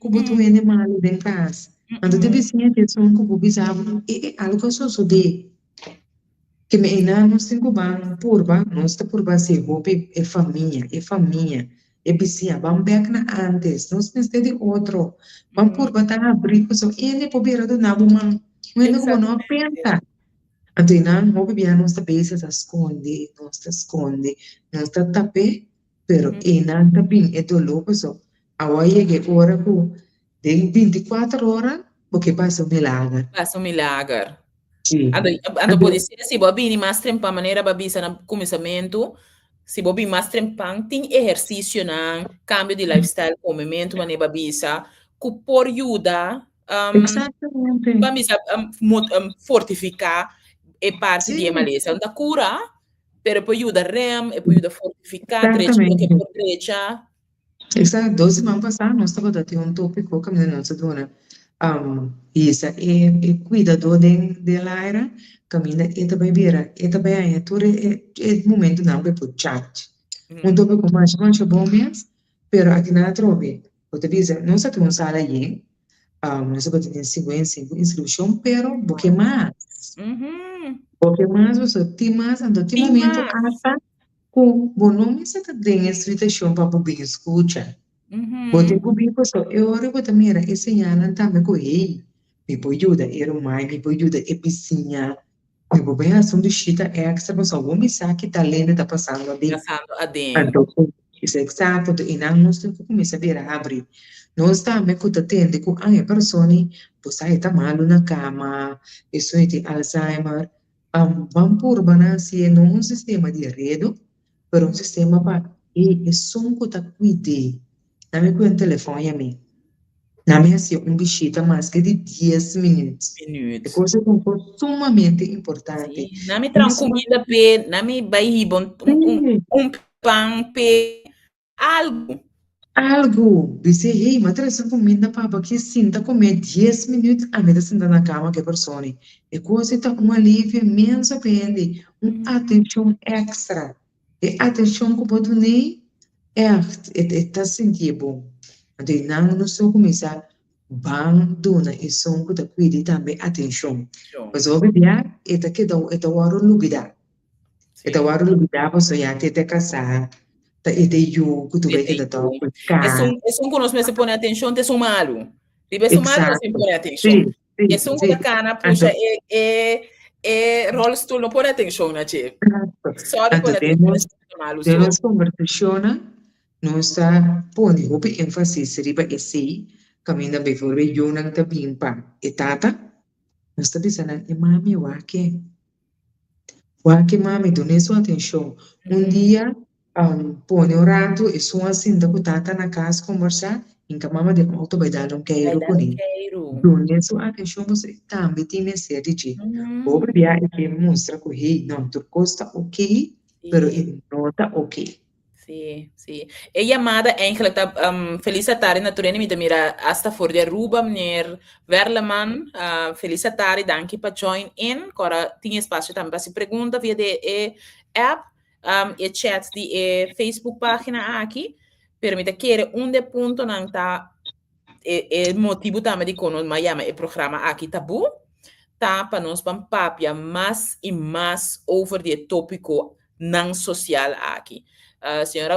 ku bo ta un hende malu den kas. Anto te bisiña ta esun ku bo bisa bo, e e algu a sosodé. Ke mi einan nos tin ku ban purba, nos ta purba hasi hopi e famia, e famia, e bisiña, ban bek na ántes, nos mester di otro, ban purba ta habrí pasobra hende por bira duna bo man, un hende ku bo no a pensa. Anto einan hopi bia nos ta bezig ta skonde, nos ta skonde, nos ta tap'é, pero einan ta bin e doló pasobra awo a yega e ora ku Den binticuater ora bo ke pasa un milager. Pasa un milager. Sí. Anto, anto Anto, pode ser si bo a bini mas trempan, manera bo a bisa na kuminsamentu, si bo bini mas trempan, tin ehersisionan, kambio di lifestyle, komementu, manera bo a bisa, ku por yuda, um, exactamente. pa bisa, um, mot, um, fortifiká e parti di e Sí, malesa. No ta kura, pero e por yuda rem, e por yuda fortifiká, drecha loke exactamente. por drecha. Exacto, dos siman pasá nos tabata tin un tópiko kaminda nos a duna hisa e e kuidadó den den laira kaminda e ta bai bira e ta bai haña tur e e momentunan ku e por charge. Un tópiko masha masha bon mes, pero aki nan atrobe bo ta bisa nos a tin un sala yen, nos tabata tin 55 inskripshon pero bo ke mas, bo ke mas pasobra tin mas anto tin Tin momento mas. asta Ku bo no mester ta den e situashon pa bo bin skucha. Bo tin ku bin pasobra e ora bo ta mira e señalnan tambe ku, hey, mi por yuda e ruman, mi por yuda e bisiña, mi por bin hasi un bishita èkstra pasobra bo mi sa ki tal hende ta pasando aden. Pasando aden. Anto ku eksakto, anto einan nos tin ku kuminsá bira habri. Nos tambe ku ta tende ku an e persona ei, bo sa e ta malu na kama, esun e tin Alzheimer, Ban purba na hasié no un sistema di redu, pero un sistema pa e esun ku ta kuid'é. Na mi ku'e un telefòn yam'é. Na mi hasié un bishita maske di dies minüt. Minüt. E kos ei ta un kos sumamente importante. Sí. Na mi traha un kuminda p'e, na mi bai hiba un, un, un pan p'e, algu. Algu, bis'é, Hey, m'a trese un kuminda pa bo aki, sinta kumé dies minüt, ami ta sinta na kama ku e persona. E kos ei ta un alivio inmenso pa hende, un atenshon èkstra. E atenshon ku bo dun'é, ègt, e ta sintié bon. Anto einan nos lo kuminsá ban duna esun ku ta pidi tambe atenshon. Pasobra hopi bia e ta keda, e ta wòrdu lubidá. E ta wòrdu lubidá pasobra ya te ta kasá, ta e ta yu ku tur bai keda tòg ku kas. Esun ku nos mester pone atenshon ta esun malu. Riba esun malu nos tin pone atenshon. Esun ku ta kana pusha e e e rolstoel no pone atenshon na dje. Sòri pone atenshon na esun ku ta malu so. Den nos kombersashonnan nos ta pone hopi énfasis riba esei kaminda beivoorbeeld yunan ta bin pa e tata, nos ta bisa nan e mami wak e. Wak e mami, dun'é su atenshon. Un dia pone un ratu esun a sinta ku tata na kas kombersá, hinka mama den outo bai dal un keiru kuné. Dun'é su atenshon pasobra e tambe tin mester di dje. Hopi bia e ke mustra ku hey, no, tur kos ta okey, pero e no ta okey. Sí, sí. E yamada eigenlijk ta um, Feliz Atari na Turene, mi ta mira hasta for di Aruba, meneer Werleman. Feliz Atari, danki pa join in. Kora tin espacio tambe pa hasi pregunta via de e app, e chat di e Facebook pagina aki. Pero mi ta kere un de puntonan ta e, e motibu tambe di kon nos a yama e programa aki Tabú, ta pa nos ban papia mas i mas over di e tópiko nan sosial aki. Señora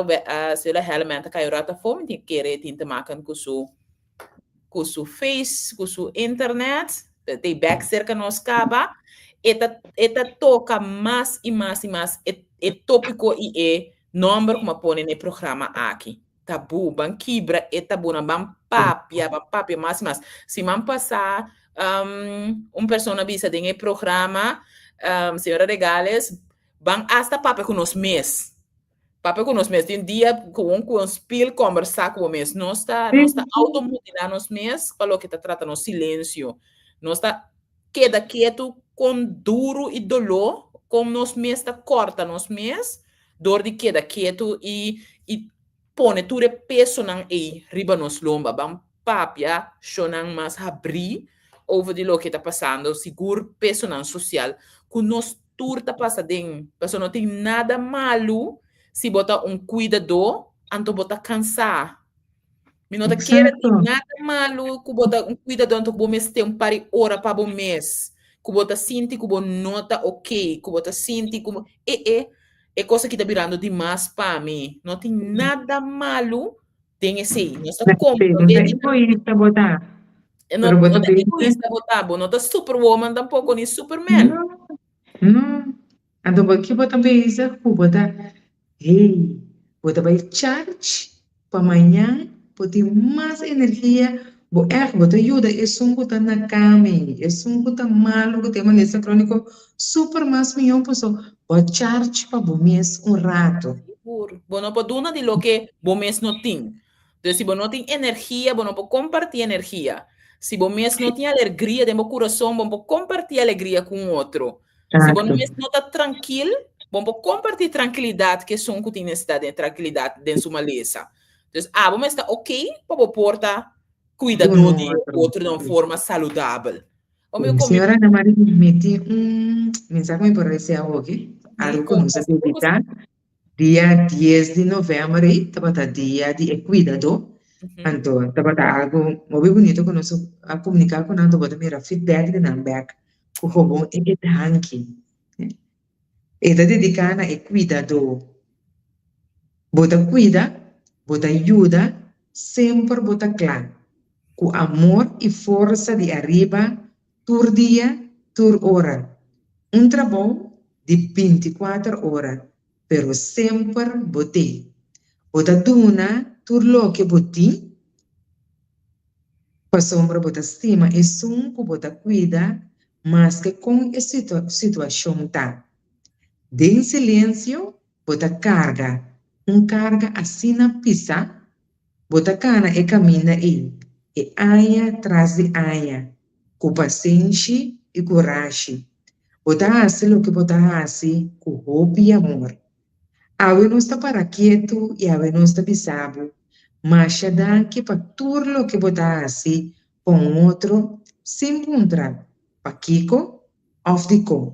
señora Helman ta kai un rato afó, mi tin kere tin te maken ku su ku su face, ku su internet, te bek serka nos kaba. E ta e ta toka mas i mas i mas e e tópiko i e nòmber ku mi a pone na e programa aki. Tabú, ban kibra e tabúnan, ban papia, ban papia mas i mas. Siman pasá un persona a bisa den e programa, señora Regales, Ban asta papia ku nos mes. Papia ku nos mes. Tin dia gewoon ku un spil kombersá ku bo mes. Nos ta, nos ta automutilá nos mes pa loke ta trata nos silensio. Nos ta keda ketu kon duru i doló, kon nos mes ta kòrta nos mes dor di keda ketu i i pone tur e pesonan ei riba nos lomba. Ban papia shownan mas habrí over di loke ta pasando, sigur pesonan sosial ku nos tur ta pasa den. Pasobra no tin nada malu si bo ta un kuidadó anto bo ta kansá. Mi no ta kere tin nada malu ku bo ta un kuidadó anto ku bo mester un par di ora pa bo mes, ku bo ta sinti ku bo no ta oké, ku bo ta sinti ku bo, e e, e kos aki ta birando dimas pa mi. No tin nada malu den esei. Nos ta comprende. No ta egoista bo ta. No, Pero bo ta egoista bo ta. Bo no ta superwoman tampoco, ni superman. No, no. Anto bo ki bo ta bezig ku bo ta, hey, bo ta bai charge pa mañan bo tin mas energia, bo ègt bo ta yuda esun ku ta na kami, esun ku ta malu, ku tin malesa króniko, super mas mihó paso bo a charge pa bo mes un rato. Sigur. Bo no por duna di loke bo mes no tin. Entonces, si bo no tin energia, bo no por comparti energia. Si bo mes no tin alegria den bo curason, bo no por comparti alegria cu un otro. Si bo mes no ta trankil, bo no por comparti trankilidad cu esun cu tin necesidad di trankilidad den su malesa. Entonces, abo mes ta ok pa bo por ta cuidador di otro den un forma saludabel. Señora Ana Maria, mi tin un mensahe cu mi por reci awoki, algo cu nos a dedica. Dia dies di novèmber ei tabata dia di e kuidadó. Anto tabata algu hopi bunito ku nos a komuniká ku nan, anto bo ta mira feedback di nan bèk ku gewoon e e danki. E ta dediká na e kuidadó. Bo ta kuida, bo ta yuda, semper bo ta kla. Ku amor i forsa di ariba tur dia, tur ora. Un trabou di bintikuater ora, pero semper bo t'ei. Bo ta duna tur loke bo tin, pasobra bo ta stima esun ku bo ta kuida maske kon e situashon ta. Den silensio bo ta karga un karga asina pisá. Bo ta kana e kaminda ei, e aña tras di aña, ku pasenshi i kurashi. Bo ta hasi loke bo ta hasi ku hopi amor. Awe nos ta para ketu i awe nos ta bisa bo. Masha danki pa tur loke bo ta hasi pa un otro sin puntra pakiko òf dikon.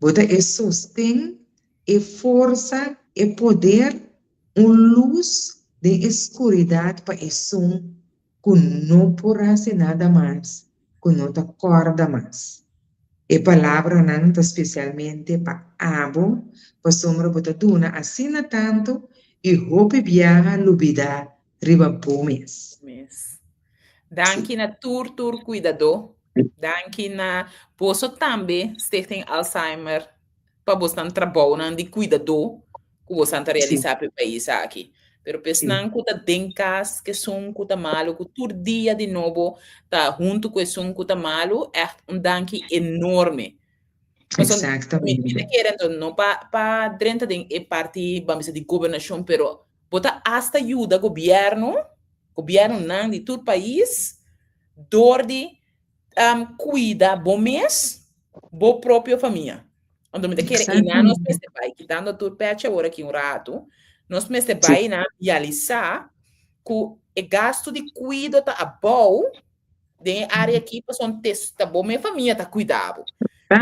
Bo ta e sosten, e forsa, e poder, un lus den e skuridat pa esun ku no por hasi nada mas, ku no ta kòrda mas. E palabranan ta spesialmente pa abo, pasobra bo ta duna asina tantu i hopi biaha lubidá riba bo mes. Mes. Danki na tur tur kuidadó. Danki na boso tambe, Stichting Alzheimer pa bosnan trabounan di kuidadó ku bosnan ta realisá pa e pais aki. Pero pa esnan ku ta den kas ku esun ku ta malu, ku tur dia di nobo ta huntu ku esun ku ta malu, ègt un danki enorme. Pasobra mi ta kere anto no pa pa drenta den e parti ban bisa di gobernashon, pero bo ta asta yuda gobièrnu, gobièrnunan di tur pais dor di Cuida bo mes, bo propio famia. Anto mi ta kere einan nos mester bai, kitando tur pecha awor aki un ratu, nos mester bai na realisa ku e gastu di kuido ta abou den e área aki pasobra ta bo mes famia ta kuida bo.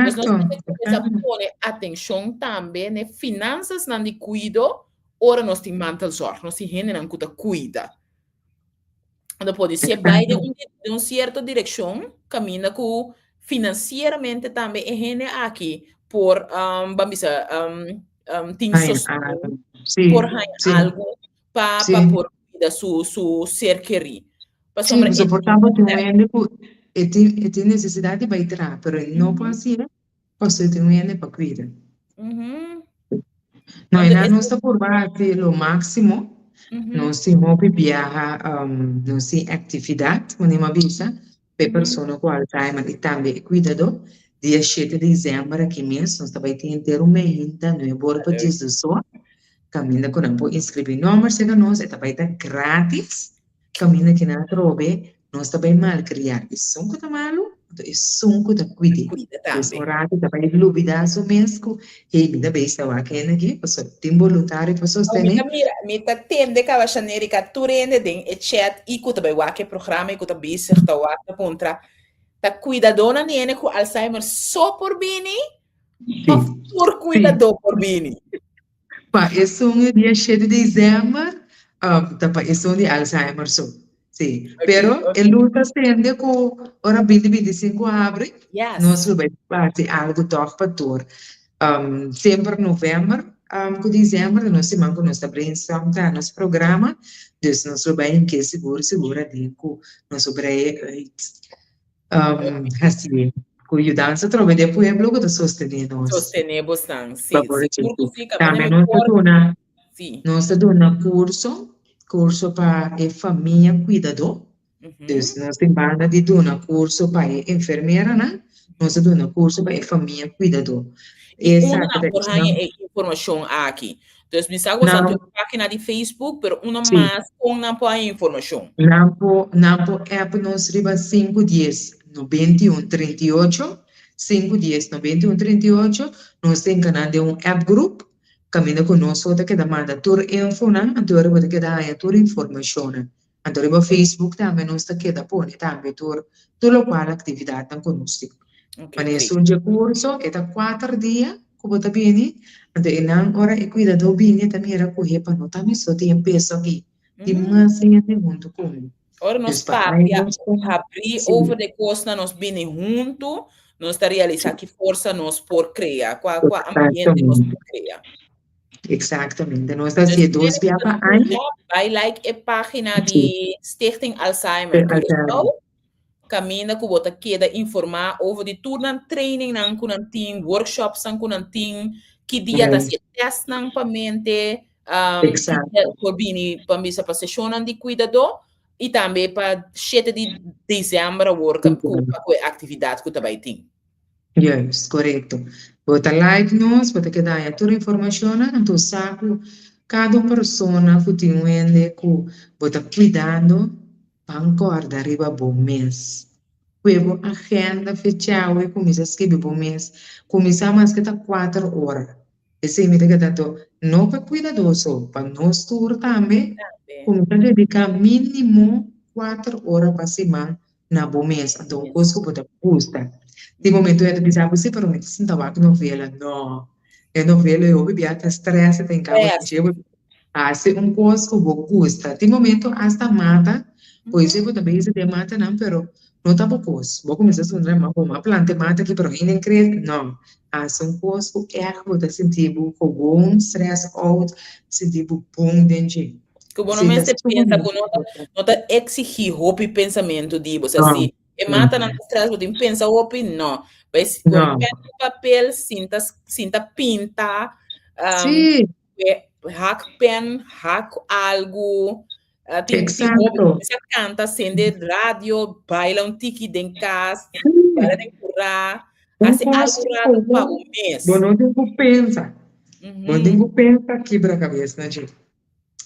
Dus nos mester kuminsá pone atenshon tambe na e finansasnan di kuido ora nos tin mantelzorg, nos tin hendenan ku ta kuida. Anto podi ser bai den un, den un cierto direccion, caminda cu financieramente tambe e hende aki por, um, ban bisa, um, um, tin Haña sosten, algo. Sí, por haña sí, algo pa, pa sí. por cuida su, su ser kerí. Sí, Pasobra pasobra e por tanto tin un hende cu e tin, e tin necesidad di bai traha, pero e no por haci'e pasobra e tin un hende pa cuida. No, Anto e es nos ta purba hasi lo máximo. Nos tin hopi biaha, nos tin actividad, manera mi a bisa, pa e persona cu Alzheimer y tambe e cuidador. Dia shete di diciember aki mes nos ta bay tin henter un meinta nuebe ora pa diesdos or, caminda cu nan por inscribi nomber cerca nos, e ta bay ta gratis. Kaminda ki nan atrobe, nos ta bai malkriá esun ku ta malu, anto esun ku ta kuid'é. Kuida Pues tambe. un ratu ta bai lubidá su mes ku, hey, mi ta bai sa wak hende aki, pasobra tin boluntario pa Oh, mi sostené. ta mira, mi ta tende kaba Shanerica tur hende den e chat i ku ta bai wak e programa i ku ta bezig ta wak ta puntra, ta kuidadónan di hende ku Alzheimer so por bini Sí, òf tur sí. kuidadó por bini? Pa esun e dia shete di dezember ta pa esun di Alzheimer so. Sí. Pero e lus ta sende ku ora binti binti sinku habri, nos lo bai hasi algu tòg pa tur. Semper novèmber ku dezèmber ta nos siman ku nos ta brainstorm ta nos programa, dus nos lo bai hink'é sigur sigur aden ku nos lo brei uit. Hasié ku yudansa atrobe di e pueblo ku ta sostené nos. Sostené bosnan, sí. Pa por Sigur ku sí, kaminda Tambe mi nos ta por, duna, sí. nos ta duna kurso, kurso pa e famia kuidadó. Dus nos tin banda di duna kurso pa e enfermeranan, nos ta duna kurso pa e famia kuidadó. I unda Esaki nan ta por haña esnan. e informashon aki? Dus mi sa ku boso Nan, tin un página di Facebook, pero unda sí. mas kon nan por haña informashon? Nan por, nan por app nos riba sinku dies 91 38, sinku dies 91 38, nos ta hinka nan den un app group, kaminda ku nos so ta keda manda tur infonan, anto ora bo ta keda haña tur informashonnan. Anto riba Facebook tambe nos ta keda pone tambe tur tur lokual aktividatnan ku nos tin. Ok, Wanneer great. esun dje kurso e ta kuater dia ku bo ta bini, anto einan ora e kuidadó bini e ta mira ku hepa no ta mi so tin e peso aki, tin mas hende huntu ku mi. Ora nos Dus pa ai papia, nos ta habrí sí. over de kosnan, nos bini huntu, nos ta realisá ki forsa nos por krea, kua kua ambiente nos Exactamente. por krea. Exactamente. Nos ta Dus hasié dos hende bia ku ta pa aña. skucha, bai like e página Sí. di Stichting Alzheimer Alzheimer. Curaçao, kaminda ku bo ta keda informá over di tur nan trainingnan ku nan tin, workshopsnan ku nan tin, ki dia ta hasi e testnan pa mente, ki dia por bini pa bisa pa seshonnan di kuidadó i tambe pa shete di desèmber awor ku ku e aktividat ku ta bai tin. Juist, korekto. Bo ta like nos, bo ta keda haña tur informashonnan, anto sa ku kada un persona ku tin un hende ku bo ta kuidando, ban kòrda riba bo mes. Pue bo agenda fechá i kuminsá skibi bo mes. Kuminsá maske ta kuater ora. Esei mi ta keda anto. No pa kuidadó so, pa nos tur tambe, kuminsá dediká mínimo kuater ora pa siman na bo mes. Anto un kos ku bo ta gusta. Tin momento hende ta bisa bo, si, pero mi ta sinta wak novela. No, e novela e hopi bia ta strès, ta hinka bo den dje, bo hasi un kos ku bo gusta. Tin momento asta mata, poesé bo ta bezig den matanan, pero no ta bo kos. Bo kuminsá sundra, ma bo a planta e mata aki, pero hende a krese. No, hasi un kos ku ègt bo ta sinti bo gewoon stress out, sinti bo bon den dje. Ku bo no mester pensa, ku no ta, no ta exigí hopi pensamentu di bo. Osea, si e matanan ta stress, bo tin pensa hopi? No. Bai ku pen i papel, sinta, sinta pinta, hak pen, hak algu, tin tin hopi, kuminsá kanta, sende radio, baila un tiki den kas, baila den kurá, hasi algu ratu pa bo mes. Bo no tin ku pensa, bo no tin ku pensa kibra kabes na dje.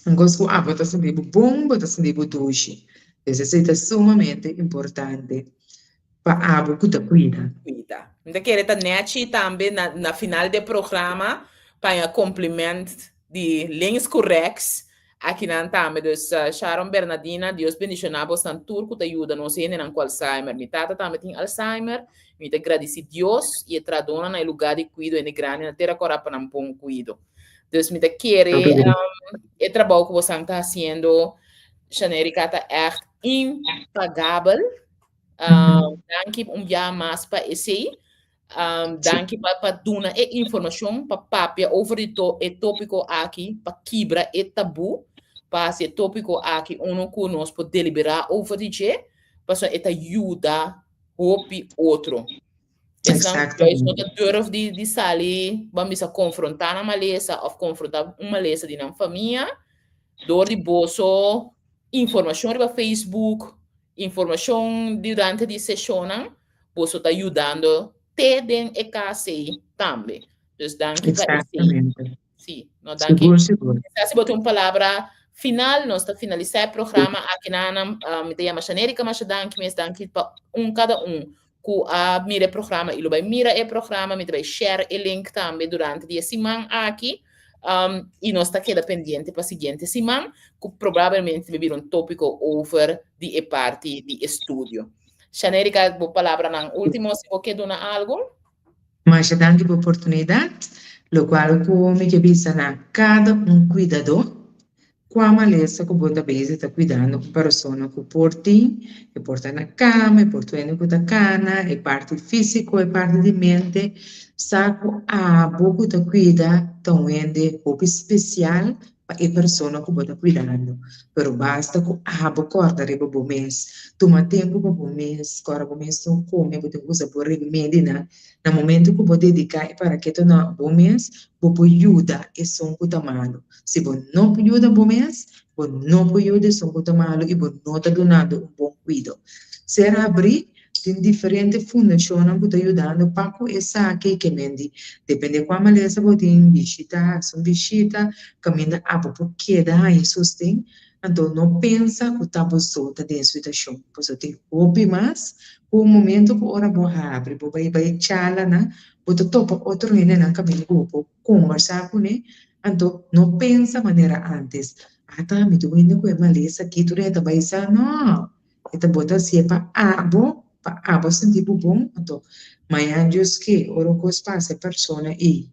Un kos ku abo ta sinti bo bon, bo ta sinti bo dushi. Pues esei ta sumamente importante pa abo ku ta kuida. Kuida. Mi ta kere ta nèchi tambe na na final di e programa paña kompliment di links ku rèks akinan tambe. Dus Sharon Bernadina, Dios bendishoná bosnan tur ku ta yuda nos hendenan ku Alzheimer. Mi tata tambe tin Alzheimer. Mi ta gradisí Dios i e tradonan na e lugá di kuido hende grandi na Tera Kòrá pa nan bon kuido. Dus mi ta kere e trabou ku bosan ta hasiendo, Shanerika, ta ègt impagabel. Danki un bia mas pa esei. Danki pa pa duna e informashon, pa papia over di to e tópiko aki, pa kibra e tabú, pa hasi e tópiko aki unu ku nos por deliberá over di dje, pasobra e ta yuda hopi otro. Esnan juist no ta durf di, di sali, ban bisa konfrontá nan malesa òf konfrontá un malesa di nan famia, dor di boso informashon riba Facebook, informashon durante di seshonnan, boso ta yudando te den e kas ei tambe. Dus danki pa esei. Sí, no danki. Sigur, sigur. Quizás si bo tin un palabra final, nos ta finalisá e programa aki nan, mi ta yama Shanerika masha danki mes, danki pa un kada un ku a mira e programa i lo bai mira e programa, mi ta bai share e link tambe durante di e siman aki, i nos ta keda pendiente pa siguiente siman, ku probablemente ta bai bira un tópiko over di e parti di estudio. Shanerika, bo palabranan último, si bo ke duna algu. Masha danki pa oportunidat, lokual ku mi ke bisa na kada un kuidadó, kua malesa ku bo ta bezig ta kuidando un persona ku por tin, e por ta na kama, e por ta hende ku ta kana, e parti físiko, e parti di mente, sa ku abo ku ta kuida ta un hende hopi spesial pa e persona ku bo ta kuidando. Pero basta ku abo kòrda riba bo mes, tuma tempu pa bo mes, kòrda bo mes no kome, bo tin ku usa bo remedinan. Na momento ku bo dediká e paraketo na bo mes, bo por yuda esun ku ta malu. Si bo no por yuda bo mes, bo no por yuda esun ku ta malu i bo no ta dunando un bon kuido. Ser habrí, tin diferente fundashonnan ku ta yudando pa ku esaki ke men di depende kua malesa bo tin, bishita, hasi un bishita kaminda abo por keda haña sosten, anto no pensa ku ta bo so ta den e situashon, pasobra tin hopi mas ku un momento ku ora bo habri bo bai bai charlanan bo ta topa otro hendenan kaminda ku bo por kombersá kuné, anto no pensa manera ántes, ata mi ta wende ku e malesa aki tur hende ta bai sa, no, e ta bota hasié pa abo, pa abo sinti bo bon, anto mañan Dios ke ora un kos pasa e persona ei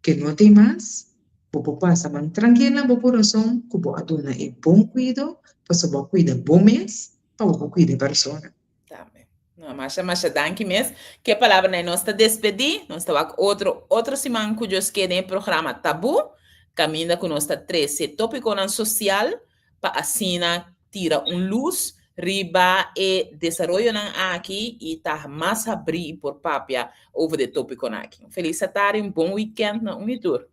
ke no tin mas, bo por pasa man trankil na bo kurason ku bo a duna e bon kuido, pasobra bo a kuida bo mes pa bo por kuida e persona. Tambe. No, masha, masha danki mes. Ke palabra nei nos ta despedí. Nos ta wak otro, otro siman ku Dios ke den e programa Tabú, kaminda ku nos ta trese tópikonan sosial pa asina tira un lus riba e desaroyonan aki i ta mas habrí i por papia over di e tópikonan aki. Un felis satari, un bon wikènt na un i tur.